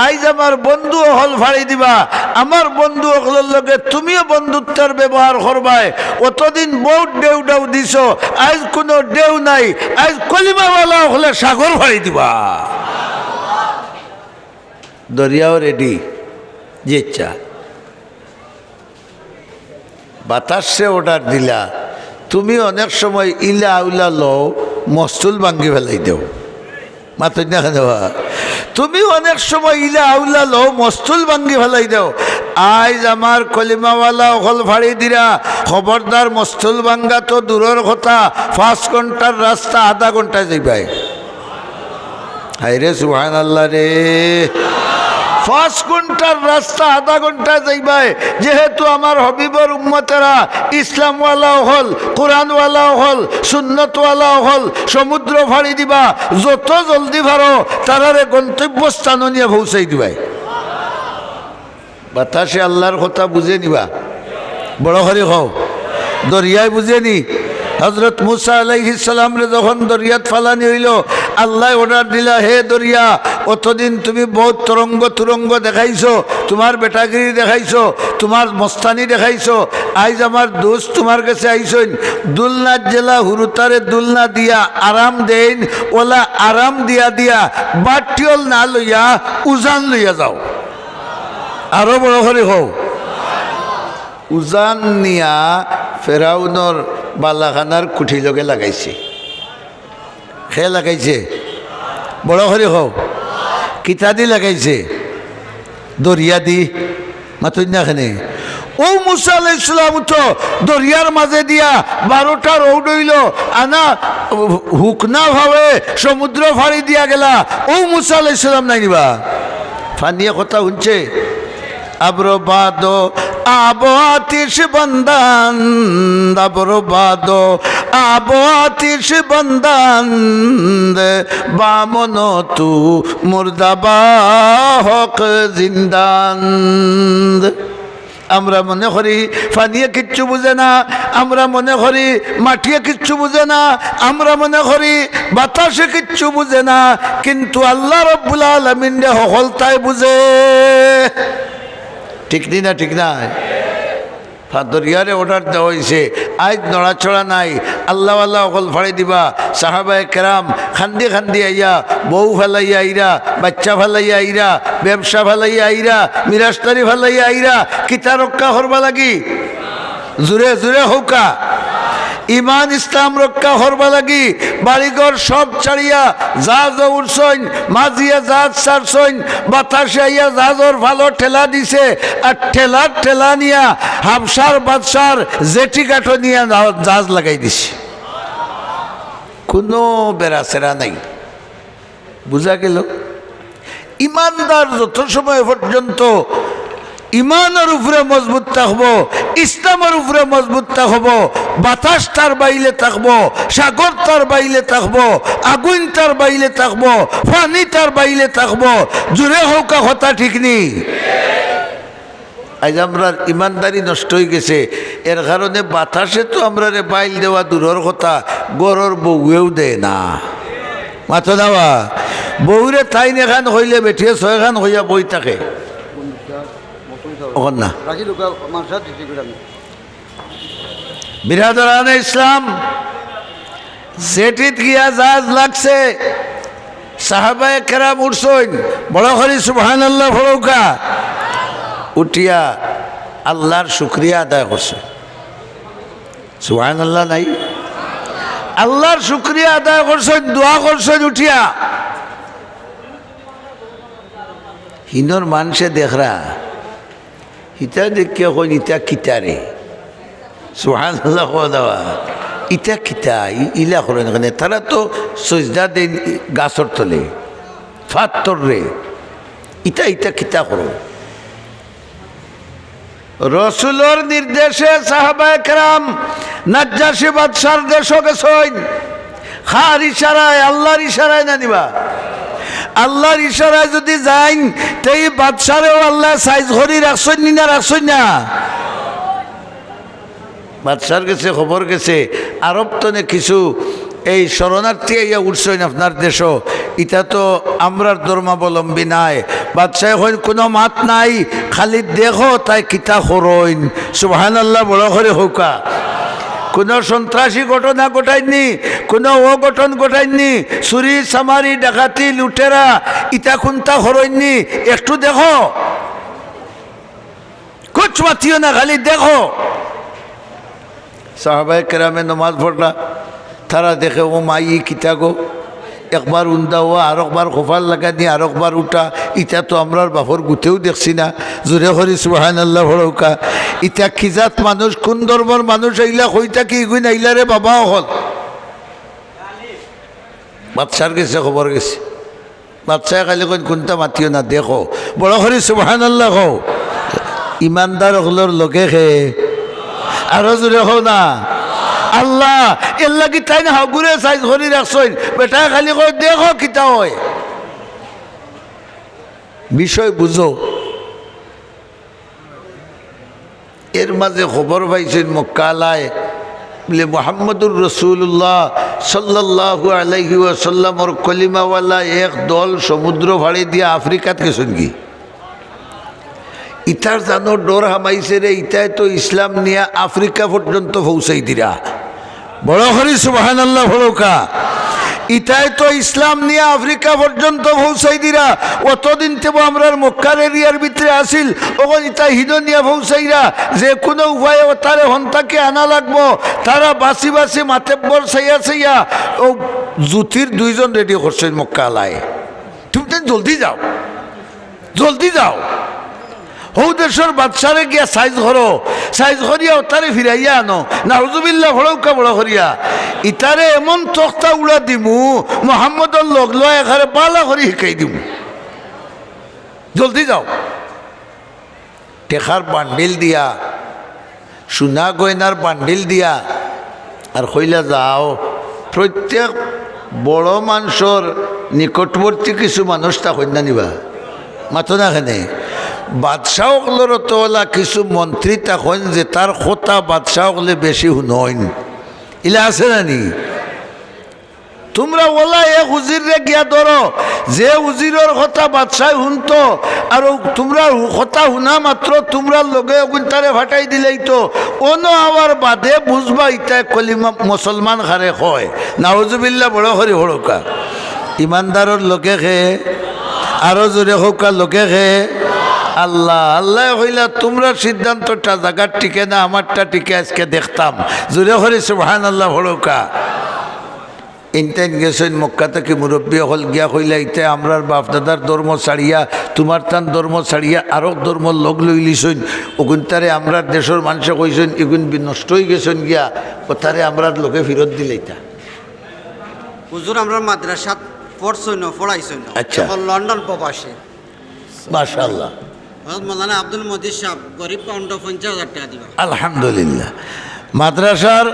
আইজ আমার বন্ধু অকল ফাড়ি দিবা, আমার বন্ধু অকলর লগে তুমিও বন্ধুত্বর ব্যবহার করবায়। অতদিন বউত ঢেউ ঢাউ দিছো, আইজ কুনু ঢেউ নাই। আইজ কলিমাওয়ালা অকলে সাগর ফাড়ি দিবা। দরিয়াও রেডি, জি আচ্ছা। বাতাসে অর্ডার দিলা, তুমি অনেক সময় ইলা আউলা লও, মস্তুল ভাঙ্গি ফেলাই দেও। মাতইন না কেনে বা? তুমি অনেক সময় ইলা আউলা লও, মস্তুল ভাঙ্গি ফেলাই দেও। আইজ আমার কলিমাওয়ালা অকল ফাড়ি দিরা, খবরদার, মস্তুল ভাঙ্গা তো দূরর কথা, পাঁচ ঘন্টার রাস্তা আধা ঘন্টায় যাইবায়। হায়রে সুবহানাল্লাহ রে, পাঁচ ঘন্টার রাস্তা আধা ঘন্টায় যাইবায়। যেহেতু আমার হাবিবর উম্মতেরা, ইসলামওয়ালা অকল, কোরআনওয়ালা অকল, সুন্নতওয়ালা অকল, সমুদ্র ফাড়ি দিবা, যত জলদি পারো তারারে গন্তব্যস্থানো নিয়া পৌঁছাই দিবায়। বাতাসে আল্লার কথা বুঝে নি বা? বড় করি কও, দরিয়ায় বুঝে নি? হজরত মুসা আলাইহিস সালামরে যখন দরিয়াত ফালানি অইলো, আল্লায় অর্ডার দিলা, হে দরিয়া, অতদিন তুমি বউত তরঙ্গ তুরঙ্গ দেখাইছো, তুমার বেটাগিরি দেখাইছো, তুমার মস্তানি দেখাইছো, আইজ আমার দোস্ত তুমার গেছে আইছইন, দুলনাত যেলা হুরুতারে দুলনা দিয়া আরাম দেইন, অলা আরাম দিয়া দিয়া বাটিওল না লইয়া উজান লইয়া যাও। আরো বড় করি কও। উজান নিয়া ফেরাউনর বালাখানার কুঠি লগে লাগাইছে। কে লাগাইছে? বড় করি কও। কিতা দি লাগাইছে? দরিয়া দি। মাতইন না কেনে? অউ মুসা আলাইহিস সালাম তো দরিয়ার মাজে দিয়া বারোটা রৌড অইলো, আনা হুকনা ভাবে সমুদ্র ফাড়ি দিয়া গেলা। অউ মুসা আলাইহিস সালাম নায় নি বা? পানিয়ে কথা হুনছে। আবরো বাদো আবো আতিশ বন্দান, আবরো বাদো আবো আতিশ বন্দান, বামন তু মুর্দা বা হক জিন্দান। আমরা মনে করি পানিয়ে কিচ্ছু বুঝে না, আমরা মনে করি মাটিয়ে কিচ্ছু বুঝে না, আমরা মনে করি বাতাসে কিচ্ছু বুঝে না, কিন্তু আল্লাহ রব্বুল আলামিন যে হকলতায় বুঝে। ঠিক নি না? ঠিক নায়? ফা-, দরিয়ারে অর্ডার দেওয়া অইছে, আইজ নড়াচড়া নাই, আল্লাহওয়ালা অকল ফাড়ি দিবা। সাহাবায়ে কেরাম খান্দি খান্দি আইয়া, বউ ফালাইয়া আইরা, বাইচ্চা ফালাইয়া আইরা, ব্যবসা ফালাইয়া আইরা, মিরাস্তারি ফালাইয়া আইরা, কিতা রক্ষা করবা লাগি? জুরে জুরে কউক্কা। ইমান ইসলাম রক্ষা করবা লাগি বাড়িঘর সব ছাড়িয়া জাহাজো উঠছইন, মাঝিয়ে জাহাজ ছাড়ছইন, বাতাসে আইয়া জাহাজর ফালো ঠেলা দিছে, আর ঠেলার ঠেলা নিয়া হাবশার বাদশার জেটি ঘাটো নিয়া জাহাজ লাগাই দিছে। কুনু বেড়াছেড়া নাই। বুঝা গেল? ইমানদার যত সময় পর্যন্ত ইমানর উপরে মজবুত থাকবো, ইসলামর উপরে মজবুত থাকবো। বাতাস তার বাইলে থাকবো, সাগর তার বাইলে থাকবো, আগুইন তার বাইলে থাকবো, পানি তার বাইলে থাকবো। জুরে কউক্কা, কথা ঠিক নি? আইজ আমরার ইমানদারি নষ্ট অইগেছে, এর কারণে বাতাসে তো আমরারে বাইল দেওয়া দূরর কথা, ঘরর বউয়েও দেয় না। মাতো না বা? বউরে তাইন এখান কইলে বেটিয়ে ছয়খান কইয়া বই থাকে। অখন না। রাখি লোকা মানসাত দিছি করে আমি। বিরাদরানে ইসলাম, জেটিত গিয়া জাহাজ লাগছে, সাহাবায়ে কেরাম উঠছইন, বড় করি সুবহানাল্লাহ পড়উক্কা। উঠিয়া আল্লাহর শুকরিয়া আদায় করছইন। সুবহানাল্লাহ নাই? আল্লাহর শুকরিয়া আদায় করছইন, দোয়া করছইন উঠিয়া। হিনর মানষে দেখরা, হিতা দেখিয়া কইন, "ইতা কিতা রে?" সুবহানাল্লাহ কওয়া দাওয়া। "ইতা কিতা? ই-, ইলা করইন কেনে?" তারা তো সইজদা দেইন গাছর তলে, ফাত্তর রে। ইতা, ইতা কিতা করো? রসুলর নির্দেশে সাহাবায়ে কেরাম নাজ্জাশী বাদশার দেশো গেছইন। কার ইশারায়? আল্লাহর ইশারায় না নি বা? আল্লাহর ইশারায় যুদি যাইন, তে ই বাদশারেও আল্লায় সাইজ করি রাখছইন নি না রাখছইন না? বাদশার গেছে খবর গেছে, আরব তনে কিছু এই শরণার্থী আইয়া উঠছইন আপনার দেশো, ইতা তো আমরার ধর্মাবলম্বী নায়। বাদশায় কইন, "কুনু মাত নাই, খালি দেখো তাইন কিতা করইন।" সুবহানাল্লাহ বড় করি কউক্কা। কুনু সন্ত্রাসী ঘটনা ঘটাইন নি, কুনু অঘটন ঘটাইন নি, চুরি, চামারি, ডাকাতি, লুটেরা, ইতা কুন্তা করইন নি, একটু দেখো। কুছ মাতিও না, খালি দেখো। সাহাবায়ে কেরামে নমাজ পড়রা, তারা দেখে, "ও মাই, ই কিতা গো? একবার উন্দা অওয়া, আরকবার কপাল লাগানি, আরকবার উঠা, ইতা তো আমরার বাপর গুতেও দেখছি না।" জুরে করি সুবহানাল্লাহ পড়উক্কা। ইতা কি জাত মানুষ, কুন ধর্মর মানুষ আইলা, কই থাকি ইগুইন আইলা রে বাবা অকল? বাদশার গেছে খবর গেছে। বাদশায় খালি কইন, "কুন্তা মাতিও না, দেখো।" বড় করি সুবহানাল্লাহ কও। ইমানদার অকলর লগে কে? আরো জুরে কও না। আল্লাহ। এরলাগি তাইন হাগুরে সাইজ করি রাখছইন। বেটায় খালি কয়, "দেখো কিতা অয়।" বিষয় বুঝো। এর মাঝে খবর পাইছইন মক্কাআলায়, বুলে, "মুহাম্মদুর রাসূলুল্লাহ সাল্লাল্লাহু আলাইহি ওয়াসাল্লামর কলিমাওয়ালা এক দল সমুদ্র ফাড়ি দিয়া আফ্রিকাত গেছইনগি।" ইতার জানো ডর হামাইছে রে, ইতায় তো ইসলাম নিয়া আফ্রিকা পর্যন্ত পৌঁছাই দিরা। বড় করি সুবহানাল্লাহ পড়উক্কা। ইতায় তো ইসলাম নিয়া আফ্রিকা পর্যন্ত পৌঁছাই দিরা। অতদিন তেবো আমরার মক্কার এরিয়ার ভিতরে আছিল, অখন ইতায় হিনো নিয়া পৌঁছাইরা। যে কুনু উপায়ে অতারে হন থাকি আনা লাগবো। তারা বাছি বাছি মাতেব্বর চাইয়া চাইয়া অউ জুতির দুইজন রেডি করছইন মক্কাআলায়। তুমি তাইন জলদি যাও। জলদি যাও, হউ দেশর বাদশারে গিয়া সাইজ করো, সাইজ করিয়া অতারে ফিরাইয়া আনো। নাউজুবিল্লাহ পড়উক্কা বড় করিয়া। ইতারে এমন তক্তা উড়া দিমু, মুহাম্মদর লগ লওয়া একেবারে বালা করি হিকাই দিমু। জলদি যাও। টেকার বান্ডিল দিয়া, সোনা গয়নার বান্ডিল দিয়া, আর কইলা, "যাও।" প্রত্যেক বড় মানষর নিকটবর্তী কিছু মানুষ থাকইন না নি বা? মাতো না কেনে? বাদশা অকলর অতলা কিছু মন্ত্রী থাকইন যে তার কথা বাদশা অকলে বেশি হুনইন। ইলা আছে না নি? তুমরা অলা এক উজিররে গিয়া ধরো, যে উজিরর কথা বাদশায় হুনতো, আর অউ তুমরার হু-, কথা হুনা মাত্র তুমরার লগে অগুইনতারে ফাটাই দিলাইতো, অনো আওয়ার বাদে বুঝবা ইতায় কলিমা মুসলমান কারে কয়। নাউজুবিল্লাহ বড় করি পড়উক্কা। ইমানদারর লগে কে? আরো জুরে কউক্কা, লগে কে? আল্লাহ। আল্লায় কইলা, "তুমরার সিদ্ধান্তটা জাগাত টিকে না, আমারটা টিকে, আইজকে দেখতাম।" জুরে করি সুবহানাল্লাহ পড়উক্কা। ইনতাইন গেছইন মক্কা থাকি মুরব্বি অকল গিয়া কইলা, "ইতায় আমরার বাপ দাদার ধর্ম ছাড়িয়া, তুমার তান ধর্ম ছাড়িয়া আরক ধর্মর লগ লইলিছইন। অগুইনতারে আমরার দেশর মানষে কইছইন, ইগুইন বি-, নষ্ট অইগেছইন গিয়া, অতারে আমরার লগে ফিরত দিলাইতা।" হুজুর, আমরার মাদ্রাসাত পড়ছইন, পড়াইছইন। আচ্ছা। অখন লন্ডন প্রবাসী। মাশাআল্লাহ। হযরত মৌলানা আব্দুল মজিদ সাহেব গরিব ফান্ডো পঞ্চাশ হাজার টেকা দিবা। আলহামদুলিল্লাহ। মাদ্রাসার,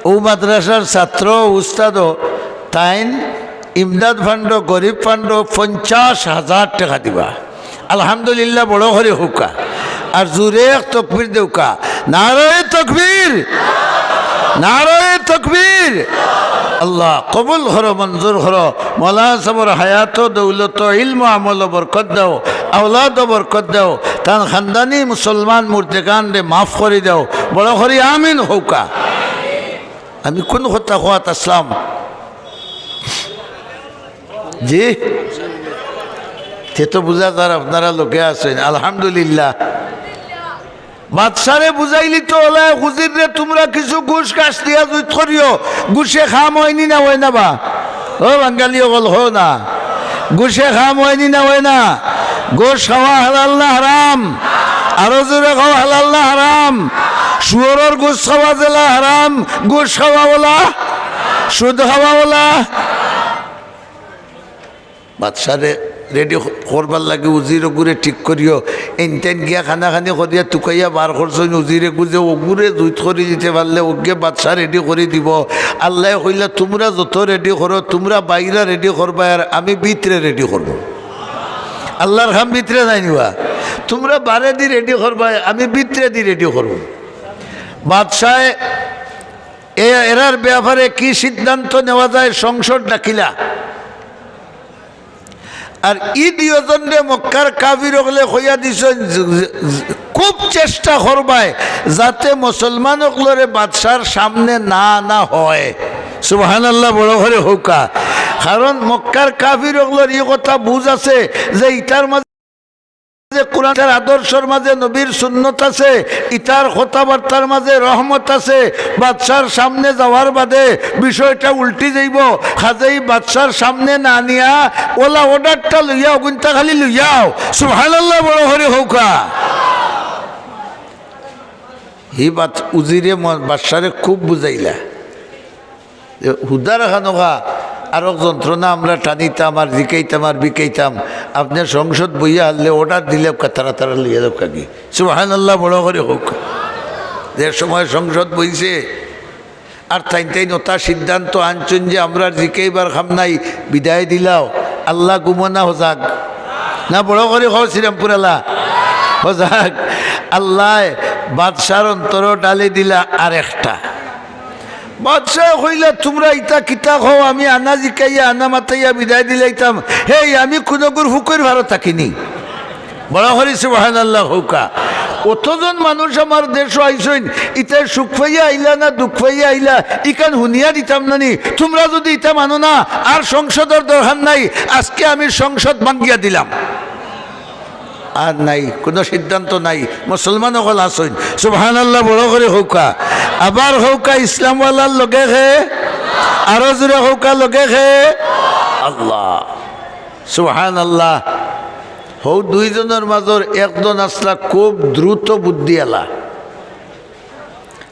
অউ মাদ্রাসার ছাত্র উস্তাদও তাইন ইমদাদ ফান্ডো, গরিব ফান্ডো পঞ্চাশ হাজার টেকা দিবা। আলহামদুলিল্লাহ, বড় করি কউক্কা। আর জুরে এক তকবীর দেউক্কা। নারায়ে তকবীর, নারায়ে তকবীর। আল্লাহ কবুল করো, মঞ্জুর করো। মৌলানা সাবর হায়াত, দৌলত, ইলম, আমল বরকত দেও, আওলাদ বরকত দেও, তান খানদানি মুসলমান মুর্দেগানরে মাফ করি দেও। বড় করি আমিন কউক্কা। আমি কুন কথা কওয়াত আছলাম? জি, তে তো বুঝা যার আপনারা লগে আছইন। আলহামদুলিল্লাহ। বাদশারে বুঝাইলি তো অলায়, হুজির রে, তুমরা কিছু ঘুষ ঘাস দিয়া জুইত করিও, ঘুষে কাম অয়নি না অয় না বা? ও বাঙালি অকল, কও না, ঘুষে কাম অয়নি না অয় না? ঘুষ খাওয়া হালাল না হারাম? আরো জুরে কও, হালাল না হারাম? শুয়োরর ঘুষ খাওয়া যেলা হারাম, ঘুষ খাওয়া অলা, সুদ খাওয়া অলা। বাদশারে রেডি করবার লাগি উজির অগুরে ঠিক করিও। এইন তেইন গিয়া কানাকানি করিয়া তুকাইয়া বার করছইন উজিরে গুজে, অগুরে জুইত করি দিতে পারলে অগুরে বাদশা রেডি করি দিবো। আল্লায় কইলা, তুমরা যত রেডি করো, তুমরা বাইরা রেডি করবায়, আর আমি ভিতরে রেডি করমু। আল্লার কাম ভিতরে নায় নি বা? তুমরা বারেদি রেডি করবায়, আমি ভিতরেদি রেডি করমু। বাদশায় এ-, এরার ব্যাপারে কি সিদ্ধান্ত নেওয়া যায়, সংসদ ডাকিলা। আর ই দুইওজনরে মক্কার কাফির অকলে কইয়া দিছইন, জ-, জ-, জ-, খুব চেষ্টা করবায় যাতে মুসলমান অকলরে বাদশার সামনে না আনা হয়। সুবহানাল্লাহ, বড় করি কউক্কা। কারণ মক্কার কাফির অকলর ই কথা বুঝ আছে যে ইতার মাঝে যে কোরআনর আদর্শর মাঝে নবীর সুন্নত আছে, ইতার কথাবার্তার মাঝে রহমত আছে। বাদশার সামনে যাওয়ার বাদে বিষয়টা উল্টি যাইবো। কাজেই বাদশার সামনে না নিয়া অলা অর্ডারটা লইয়া অগুইন্তা খালি লইয়াও। সুবহানাল্লাহ, বড় করি কউক্কা। হি বাদ উজিরে ম-, বাদশারে খুব বুঝাইলা। যে হুদার খানোখা আরক যন্ত্রণা আমরা টানিতাম আর জিকাইতাম আর বিকাইতাম। আপনে সংসদ বইয়া হারলে অর্ডার দিলে তারা তারা লইয়া যাউক্কা গি। সুবহানাল্লাহ, বড় করি কউক্কা। যে সময় সংসদ বইছে আর তাইন তাইন অতা সিদ্ধান্ত আনছইন যে আমরার জিকাইবার কাম নাই, বিদায় দিলাও। আল্লাহ ঘুমো না হজাগ? না, বড় করি কও শ্রীরামপুর আলা হজাগ। আল্লায় বাদশার অন্তরো ডালি দিলা আরেকটা। বাদশায় কইলা, তুমরা ইতা কিতা কও? আমি আনা জিকাইয়া, আনা মাতাইয়া বিদায় দিলাইতাম। হেই, আমি কুনুগুর ফুকইর ফারো থাকি নি। বড় করি সুবহানাল্লাহ কউক্কা। অতজন মানুষ আমার দেশো আইছইন, ইতায় সুখ পাইয়া আইলা না দুখ পাইয়া আইলা, ইখান হুনিয়া দিতাম না নি? তুমরা যুদি ইতা মানো না, আর সংসদর দরকার নাই, আজকে আমি সংসদ ভাঙ্গিয়া দিলাম। আর নাই, কুনু সিদ্ধান্ত নাই। মুসলমান অকল আছইন। সুবহানাল্লাহ, বড় করি কউক্কা। আবার কউক্কা, ইসলামওয়ালার লগে কে? আরো জুরে কউক্কা, লগে কে? আল্লাহ। সুবহানাল্লাহ। হউ দুইজনর মাজর একজন আছলা খুব দ্রুত বুদ্ধিআলা।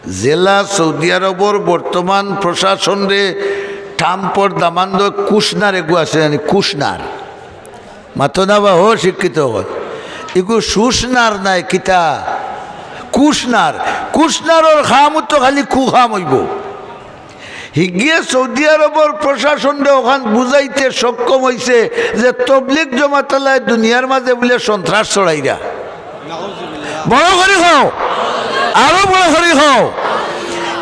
যেলা সৌদি আরবর বর্তমান প্রশাসনরে ট্রাম্পর দামান্দ কুশনার এগু আছে জানি, কুশনার। মাতো না বা হো শিক্ষিত অকল। ইগু সুশনার নায় কিতা? কুশনার। কুশনারর কামউ তো খালি কুকাম অইবো। হিগিয়ে সৌদি আরবর প্রশাসনরে অখান বুঝাইতে সক্ষম অইছে যে তবলিগ জমাতআলায় দুনিয়ার মাজে বুলে সন্ত্রাস ছড়াইরা। বড় করি কও, আরো বড় করি কও।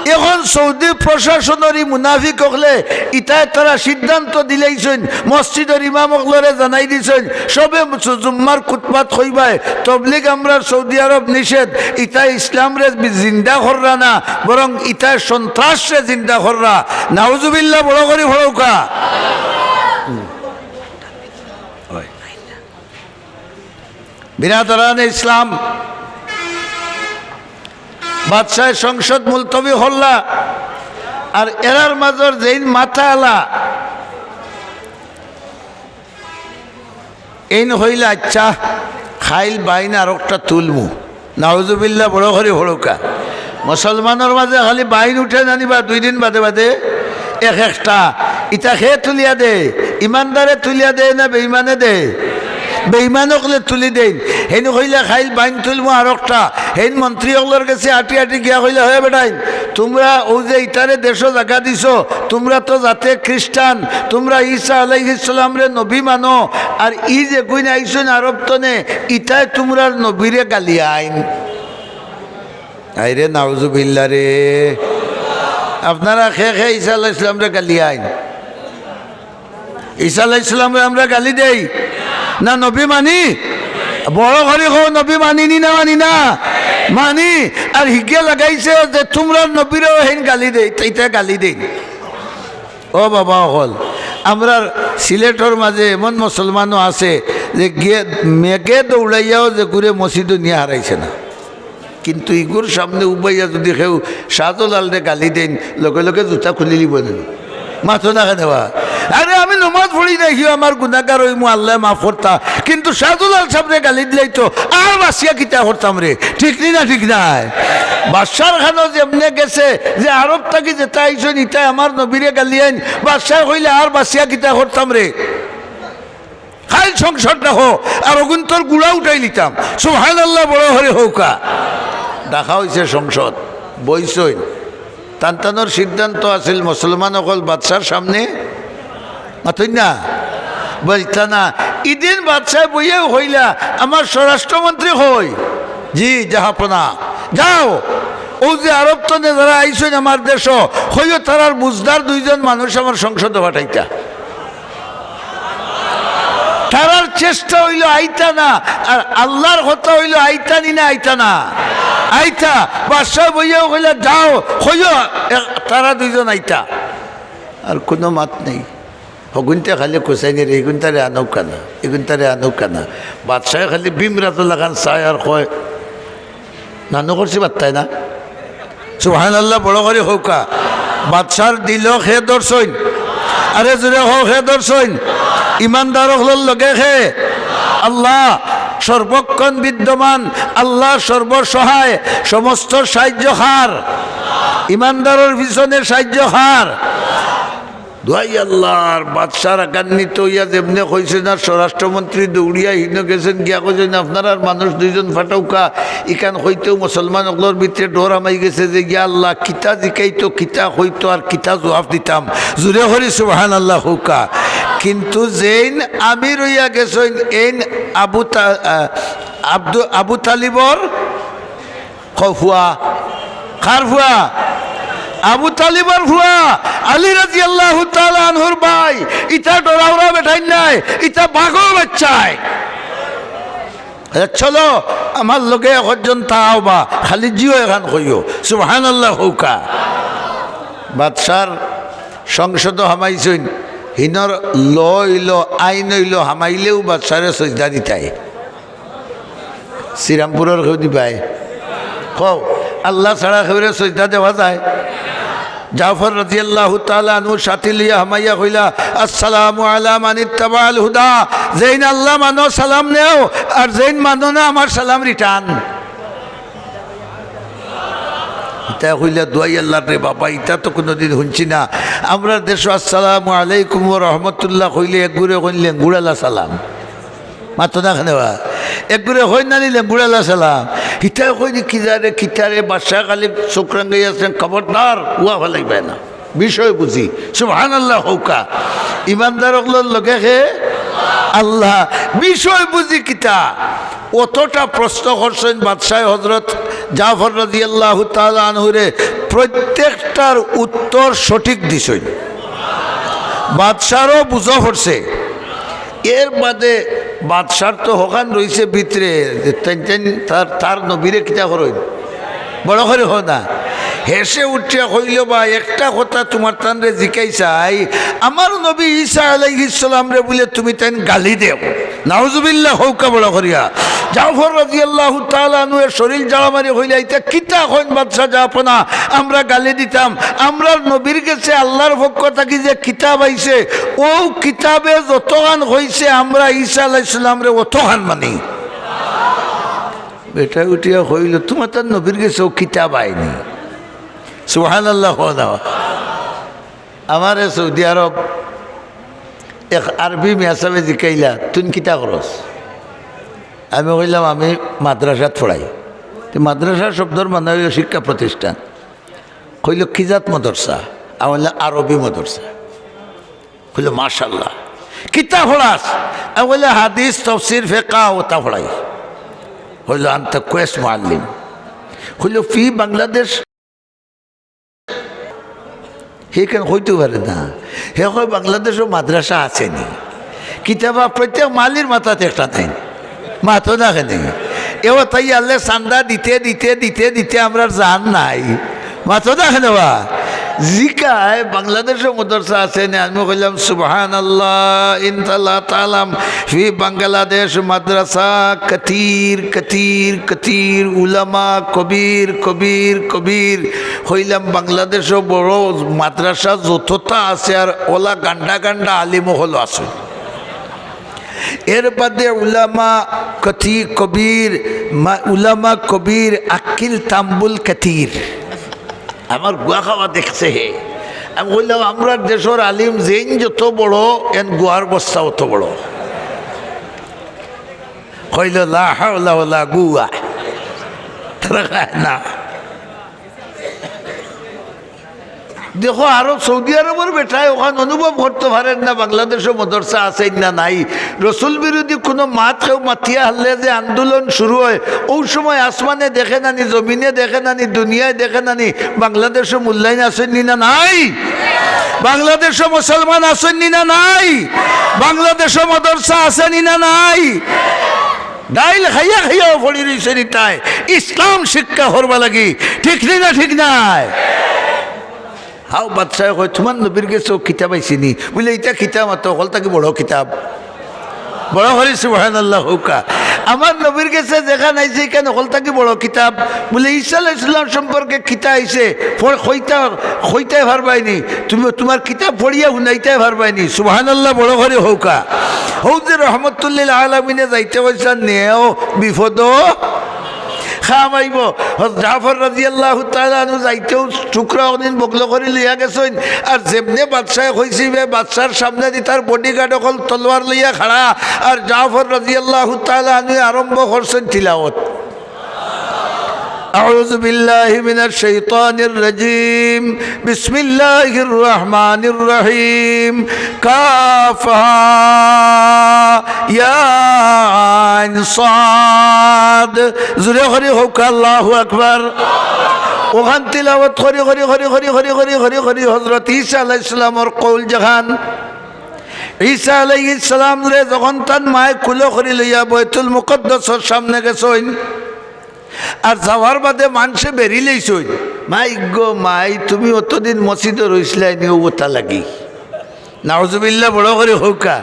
এখন সৌদি প্রশাসনর ই মুনাফিক অকলে ইতায় তারা সিদ্ধান্ত দিলাইছইন, মসজিদর ইমাম অকলরে জানাই দিছইন, সবে জুম্মার খুতবাত কইবায়, তবলিগ আমরার সৌদি আরব নিষেধ, ইতায় ইসলামরে বি-, জিন্দা কররা না, বরং ইতায় সন্ত্রাসরে জিন্দা কররা। নাউজুবিল্লাহ, বড় করি পড়উক্কা। বিরাদরানে ইসলাম, বাদশায় সংসদ মুলতবি করলা, আর এরার মাজর যেইন মাথাআলা, এইন কইলা, আইচ্ছা, কাইল বাইন আরকটা তুলমু। নাউজুবিল্লাহ, বড় করি পড়উক্কা। মুসলমানর মাজে খালি বাইন উঠে জানিবা দুই দিন বাদে বাদে এক একটা। ইতা কে তুলিয়া দে? ইমানদারে তুলিয়া দে না বেইমানে দে? বেইমান অকলে তুলি দেইন। হেইন কইলা, "খাইল বাইন তুলমু আরোকটা।" হেইন মন্ত্রী অকলর গেছে আটি আটি গিয়া কইলা, "হে বেটাইন, তুমরা অউ যে ইতারে দেশো জাগা দিছো, তুমরা তো জাতে খ্রিস্টান, তুমরা ঈসা আলাইহিস সালামরে নবী মানো, আর ই যেগুইন আইছইন আরব তনে, ইতায় তুমরার নবীরে গালিয়াইন।" আইরে নাউজুবিল্লাহ রে, আপনারা কে কে ঈসা আলাইহিস সালামরে গালিয়াইন? ঈসা আলাইহিস সালামরে আমরা গালি দেই না নবী মানি? বড় করি কও, নবী মানি নি না মানি না? মানি। আর হিগে লাগাইছে যে তুমরার নবীরেও হেইন গালি দেই, ইতা গালি দেই। ও বাবা অকল, আমরার সিলেটর মাঝে এমন মুসলমানও আছে যে গিয়ে মেঘে দৌড়াইয়াও যেগুরে মসজিদো নিয়া হারাইছে না। কিন্তু ইগুর সামনে উবাইয়া যুদি কেউ শাহজালালরে গালি দেইন, লগে লগে জুতা খুলিলিবো নি? মাতো না কেনে বা? আরে আমি নমাজ পড়ি না, হিও আমার গুনাগার অইমু, আল্লায় মাফ করতা, কিন্তু শাহজালাল সাবরে গালি দিলাই তো আর বাঁচিয়া কিতা করতাম রে? ঠিক নি না? ঠিক নায়? বাদশার খানো যেমনে গেছে যে আরব থাকি যেতা আইছইন, ইতায় আমার নবীরে গালিয়াইন, বাদশায় কইলা, "আর বাঁচিয়া কিতা করতাম রে?" খাইল সংসদ ডাকো, আর অগুইন্তর গুড়া উঠাইলিতাম। সুবহানাল্লাহ, বড় করি কউক্কা। ডাকা অইছে সংসদ, বইছইন। তান তানর সিদ্ধান্ত আছিল মুসলমান অকল বাদশার সামনে মাতইন না, বইতা না। ইদিন বাদশায় বইয়াউ কইলা, "আমার স্বরাষ্ট্রমন্ত্রী কই?" "জি, জাহাপনা।" "যাও, অউ যে আরব তনে যারা আইছইন আমার দেশো, কইও তারার বুঝদার দুইজন মানুষ আমার সংসদো পাঠাইতা।" তারার চেষ্টা অইলো আইতা না, আর আল্লার কথা অইলো আইতা নি না আইতা না? আইতা। বাদশায় বইয়াউ কইলা, "যাও, কইও, এ, তারা দুইজন আইতা।" আর কুনু মাত নাই। হগুইন্তে খালি কুচাইন রে, ইগুইন্তারে আনউক্কা না, ইগুইন্তারে আনউক্কা না। বাদশায় খালি বিমরাত লাখান চায় আর কয়, "নানু করছি বাত্তায় না।" সুবহানাল্লাহ, বড় করি কউক্কা। বাদশার দিলো কে ধরছইন? আরে জুরে কও, কে ধরছইন? ইমানদার অকলর লগে কে? আল্লাহ সর্বক্ষণ বিদ্যমান, আল্লাহ সর্বসহায়, সমস্ত সাহায্য কার? ইমানদারর পিছনে সাহায্য কার? দোয়াই আল্লাহর। বাদশা রাগান্বিত অইয়া যেমনে কইছে না, স্বরাষ্ট্রমন্ত্রী দৌড়িয়া হিনো গেছইন, গিয়া কইছইন, "আপনারার মানুষ দুইজন পাঠাউক্কা।" ইখান কইতেউ মুসলমান অকলর ভিতরে ডর হামাই গেছে যে, "ইয়া আল্লাহ, কিতা জিকাইতো, কিতা কইতো আর কিতা জুয়াপ দিতাম।" জুরে করি সুবহানাল্লাহ কউক্কা। কিন্তু যেইন আমির অইয়া গেছইন, এইন আবু তা-, আ, আব্দু-, আবু তালিবর কও ফুয়া। কার ফুয়া? আবু তালিবর ফুয়া, আলী রাদিয়াল্লাহু তাআলা আনহুর ভাই। ইতা ডরাউরা বেটাইন নায়, ইতা বাঘর বাচ্চায়। এ, চলো, আমার লগে একজন তাও বা, খালি জিও এখান কইও। সুবহানাল্লাহ কউক্কা। বাদশার সংসদো হামাইছইন, হিনর ল অইলো, আইন অইলো, হামাইলেউ বাদশারে সজদা দিতায়। শ্রীরামপুরর কেউ দিবায়? কও, আল্লাহ ছাড়া কেউরে সজদা দেওয়া যায়? জাফর রাদিয়াল্লাহু তাআলা আনহু সাথী লইয়া হামাইয়া কইলা, "আসসালামু আলা মান ইত্তাবাআল হুদা।" যেইন আল্লাহ মানো সালাম নেও, আর যেইন মানো না আমার সালাম return। ইতা কইলা, "দোয়াই আল্লাহর রে বাবা, ইতা তো কুনুদিন হুনছি না। আমরার দেশো আসসালামু আলাইকুম ওয়া রাহমাতুল্লাহ কইলে একগুরে কইন লেঙ্গুড়ালা সালাম।" মাতো না কেনে বা? একগুরে কইন না নি লেঙ্গুড়ালা সালাম। হিতায় কইন, "কিতা রে, কিতা রে, বাদশা খালি চউখ রাঙ্গাই আছইন, খবরদার, উয়া ফালাইবায় না। বিষয় বুঝি।" সুবহানাল্লাহ কউক্কা। ইমানদার অকলর লগে কে? আল্লাহ। বিষয় বুঝি কিতা? অতটা প্রশ্ন করছইন বাদশায় হযরত জাফর রাদিয়াল্লাহু তাআলা আনহুরে, প্রত্যেকটার উত্তর সঠিক দিছইন। বাদশারও বুঝা পড়ছে। এর বাদে বাদশার তো হখান রইছে ভিতরে, যে তাইন তাইন তার, তার নবীরে কিতা করইন? বড় করি কও না। হেষে উঠিয়া কইলো, "বা, একটা কথা তুমার তানরে জিকাই চাই, আমার নবী ঈসা আলাইহিস সালামরে বুলে তুমি তাইন গালি দেও।" নাউজুবিল্লাহ কউক্কা বড় করিয়া। জাফর রাদিয়াল্লাহু তাআলা আনহু এর শরীর ঝাড়া মারি কইলা, "ইতা কিতা কইন বাদশা জাহাপনা, আমরা গালি দিতাম? আমরার নবীর গেছে আল্লাহর পক্ষ থাকি যে কিতাব আইছে, অউ কিতাবে যতখান কইছে আমরা ঈসা আলাইহিস সালামরে অতখান মানি।" বেটায় উঠিয়া কইলো, "তুমার তান নবীর গেছে অউ কিতাব আয়নি।" সুবহানাল্লাহ কও না। আমারে সৌদি আরব এক আরবি মিয়া সাবে জিকাইলা, "তুইন কিতা করস?" আমি কইলাম, "আমি মাদ্রাসাত পড়াই।" তে মাদ্রাসা শব্দর মানে অইলো শিক্ষা প্রতিষ্ঠান। কইলো, "কি জাত মাদ্রাসা?" আমি কইলাম, "আরবি মাদ্রাসা।" কইলো, "মাশাআল্লাহ।" "কিতা পড়াস?" আমি কইলাম, "হাদিস, তফসির, ফেকা, ওতা পড়াই।" কইলো, "আনতা কুয়েস মুআল্লিম।" কইলো, "ফি বাংলাদেশ।" হে কেন কইতে পারে না? হে কয়, "বাংলাদেশো মাদ্রাসা আছে নি?" কিতাবা প্রত্যেক মালির মাথাত একটা নাই। মাতো না কেনে? এও তাই আল্লাহ চান্দা দিতে, দিতে, দিতে, দিতে আমরার জান নাই। মাতো না কেনে বা? জিকায়, "বাংলাদেশো মাদ্রাসা আছে নি?" আমি কইলাম, "সুবহানাল্লাহ, ইনতা লা তালাম, ফি বাংলাদেশ মাদ্রাসা কাতির, কাতির, কাতির, উলামা কবির, কবির, কবির।" কইলাম, "বাংলাদেশো বড় মাদ্রাসা যততা আছে, আর ওলা গান্ডা গান্ডা আলিম অকল আছে।" এর বাদে উলামা কতি-, কবির, মা-, উলামা কবির আক্কিল তাম্বুল কাতির। আমার গুয়া খাওয়া দেখছে হে। আমি কইলাম, "আমরার দেশর আলিম যেইন যত বড়, এন গুয়ার বস্তা অত বড়।" কইলো, "লা হাওলা ওয়ালা কুওয়া।" তারা খায় না। দেখো, আরব, সৌদি আরবর বেটায় অখান অনুভব করতো পারের না, বাংলাদেশো মাদ্রাসা আছে না নাই। রসুল বিরোধী কুনু মাত কেউ মাতিয়া হারলে যে আন্দোলন শুরু অয়, অউ সময় আসমানে দেখে না নি, জমিনে দেখে না নি, দুনিয়ায় দেখে না নি, বাংলাদেশো মূল্যায়ন আছে নি না নাই? বাংলাদেশো মুসলমান আছে নি না নাই? বাংলাদেশো মাদ্রাসা আছে নি না নাই? ডাইল খাইয়া খাইয়াও পড়ি রইছে নি তাই ইসলাম শিক্ষা করবা লাগি, ঠিক নি না ঠিক নায়? হাও বাদশায় কয়, "তুমার নবীর গেছে অউ কিতাব আইছে নি?" বুলে, "ইতা কিতাব মাতো, হকল থাকি বড় কিতাব।" বড় করি সুবহানাল্লাহ কউক্কা। "আমার নবীর গেছে যেখান আইছে, ইখান হকল থাকি বড় কিতাব।" বুলে, "ঈসা আলাইহিস সালাম সম্পর্কে কিতা আইছে? পড়-, কইতা, কইতায় পারবায় নি? তুমি তুমার কিতাব পড়িয়া হুনাইতায় পারবায় নি?" সুবহানাল্লাহ বড় করি কউক্কা। হউ যে রহমতুল্লিল আলামিনে যাইতে কইছইন, নেও বিপদো কাম আইবো। হযরত জাফর রাদিয়াল্লাহু তাআলা আনহু যাইতেউ টুকরা অকদিন বগলো করি লইয়া গেছইন। আর যেমনে বাদশায় কইছে, বে বাদশার সামনেদি তার bodyguard অকল তলোয়ার লইয়া খাড়া। আর জাফর রাদিয়াল্লাহু তাআলা আনহু আরম্ভ করছইন তিলাওত। أعوذ بالله من الشيطان الرجيم. بسم الله الرحمن الرحيم. كاف ها يا عين صاد. জোরে করি কউক্কা, আল্লাহু আকবার। অখান তিলাওত করি, করি, করি হযরত ঈসা আলাইহিস সালামর কওল যেখান। ঈসা আলাইহিস সালামরে যখন তান মায় কুলো করি লইয়া বায়তুল মুকাদ্দাসর সামনে গেছইন, আর যাওয়ার বাদে মানষে বেড়ি লইছইন, "মাই গো মাই, তুমি অতদিন মসজিদো রইছলায় নি অউ অতা লাগি?" নাউজুবিল্লাহ বড় করি কউক্কা।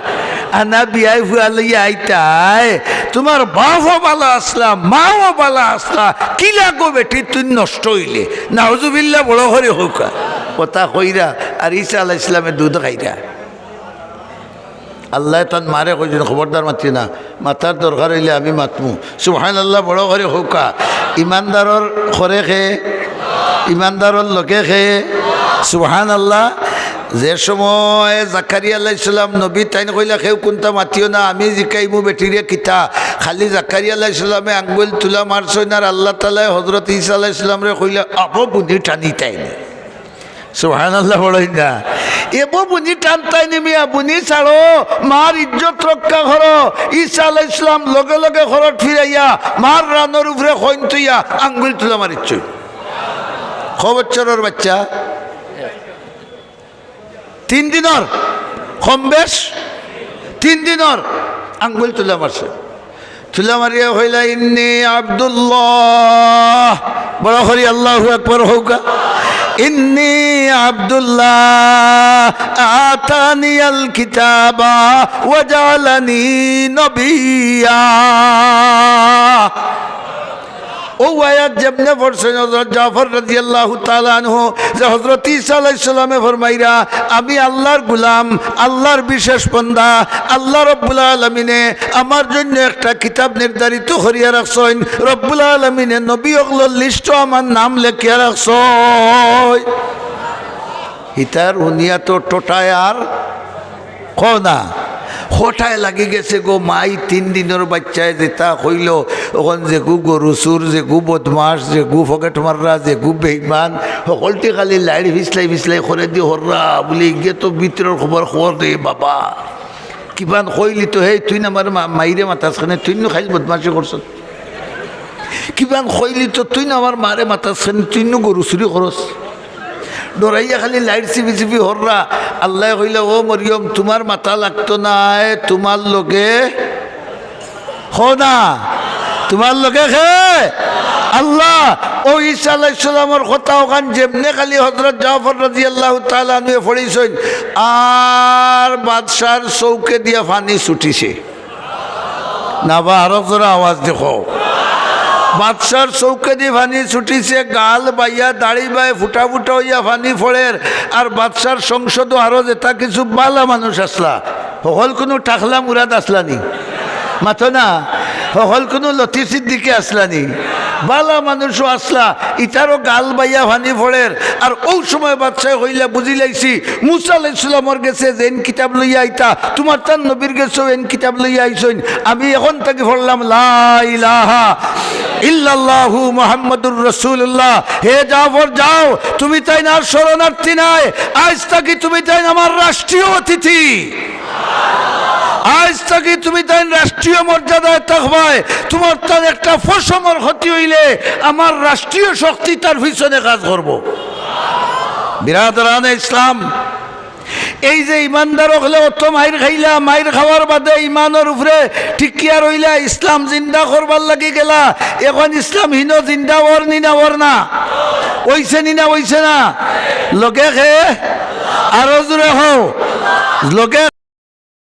আনা বিয়াই ফুয়া লইয়া আইতায়, তুমার বাফও ভালা আছলা, মাও ভালা আছলা, কিলা গো বেটি তুইন নষ্ট অইলে? নাউজুবিল্লাহ বড় করি কউক্কা। অতা কইরা আর ঈসা আলাইহিস সালামে দুধ খাইরা। আল্লায় তান মারে কইছইন, "খবরদার মাতিও না, মাতার দরকার অইলে আমি মাতমু।" সুবহানাল্লাহ বড় করি কউক্কা। ইমানদারর ঘরে কে? ইমানদারর লগে কে? সুবহানাল্লাহ। যে সময় জাকারিয়া আলাইহিস সালাম নবী, তাইন কইলা, "কেউ কুন্তা মাতিও না, আমি জিকাইমু বেটিরে কিতা।" খালি জাকারিয়া আলাইহিস সালামে আঙ্গুল তুলা মারছইন, আর আল্লাহ তাআলায় হযরত ঈসা আলাইহিস সালামরে কইলা, "আবো বুনি টানিতাইন।" সুবহানাল্লাহ বড়ই না। এবো বুনি টানতাইন নি মিয়া, বুনি ছাড়ো, মার ইজ্জত রক্ষা করো। ঈসা আলাইহিস সালাম লগে লগে ঘরত ফিরাইয়া মার রানর উপরে কইন থইয়া আঙ্গুল তুলা মারিছইন। ক বছরর বাইচ্চা? তিন দিনর, কম বেশ তিন দিনর আঙ্গুল তুলা মারছে। তুলা মারিয়া কইলা, "ইন্নী আব্দুল্লাহ।" বড় করি আল্লাহু আকবার কউক্কা। "ইন্নী আব্দুল্লাহ, আতানিয়াল কিতাবা ওয়া জাআলানি নাবিয়্যা।" অউ আয়াত যেমনে পড়ছইন হযরত জাফর রাদিয়াল্লাহু তাআলা আনহু, যে হযরত ঈসা আলাইহিস সালামে ফরমাইরা, "আমি আল্লাহর গোলাম, আল্লাহর বিশেষ বান্দা, আল্লাহ রব্বুল আলামিনে আমার জন্য একটা কিতাব নির্ধারিত করিয়া রাখছইন, রব্বুল আলামিনে নবী অকলর লিস্টো আমার নাম লেখিয়া রাখছইন।" হিতার হুনিয়া তো টোটায় আর কও না। খটায় লাগি গেছে গো মাই, তিন দিনর বাইচ্চায় যেতা কইলো, অখন যেগু গরু চুর, যেগু বদমাশ, যেগু পকেট মাররা, যেগু বেইমান, হকলটি খালি লাইড় ফিছলাই ফিছলাই করেদি হররা, বুলি ইগে তো ভিতরর খবর খবর দে বাবা। কিবান কইলি তো, "হে, তুইন আমার মা-, মাইরে মাতাস কেনে, তুইন নু খাইল বদমাশি করছস।" কিবান কইলি তো, "তুইন আমার মারে মাতাস কেনে, তুইন নু গরু চুরি করস।" ডরাইয়া খালি লাইড় চিপি চিপি হররা। আল্লায় কইলা, "ও মরিয়ম, তুমার মাতা লাগতো নায়, তুমার লগে, কও না, তুমার লগে কে? আল্লাহ।" অউ ঈসা আলাইহিস সালামর কথা অখান যেমনে খালি হযরত জাফর রাদিয়াল্লাহু তাআলা আনহুয়ে পড়ছইন, আর বাদশার চউখেদিয়া পানি ছুটিছে। না বা, আরো জোরে আওয়াজ দি কও। বাদশার চউখেদি পানি ছুটিছে, গাল বাইয়া, দাড়ি বায় ফুটা ফুটা অইয়া পানি পড়ের। আর বাদশার সংসদো আরো যেতা কিছু বালা মানুষ আছলা, হকল কুনু টাকলা মুরাদ আছলা নি? মাতো না। হকল কুনু লতিফ সিদ্দিকী আছলা নি? বালা মানুষও আছলা, ইতারও গাল বাইয়া পানি পড়ের। আর অউ সময় বাদশায় কইলা, "বুঝিলাইছি, মুসা আলাইহিস সালামর গেছে যেইন কিতাব লইয়া আইতা, তুমার তান নবীর গেছেও এইন কিতাব লইয়া আইছইন। আমি অখন থাকি পড়লাম, লা ইলাহা ইল্লাল্লাহু মুহাম্মাদুর রাসূলুল্লাহ। হে জাফর, যাও, তুমি তাইন আর শরণার্থী নায়, আইজ থাকি তুমি তাইন আমার রাষ্ট্রীয় অতিথি।" আইজ থাকি তুমি তাইন রাষ্ট্রীয় মর্যাদায় থাকবায়। তুমার তান একটা পশমর ক্ষতি অইলে আমার রাষ্ট্রীয় শক্তি তার পিছনে কাজ করবো। বিরাদরানে ইসলাম, এই যে ইমানদার অকলে অত মাইর খাইলা, মাইর খাওয়ার বাদে ইমানর উপরে টিকিয়া রইলা, ইসলাম জিন্দা করবার লাগি গেলা, অখন ইসলাম হিনো জিন্দা অর নি না অর না? অইছে নি না অইছে না? লগে কে? আরো জোরে কও। লগে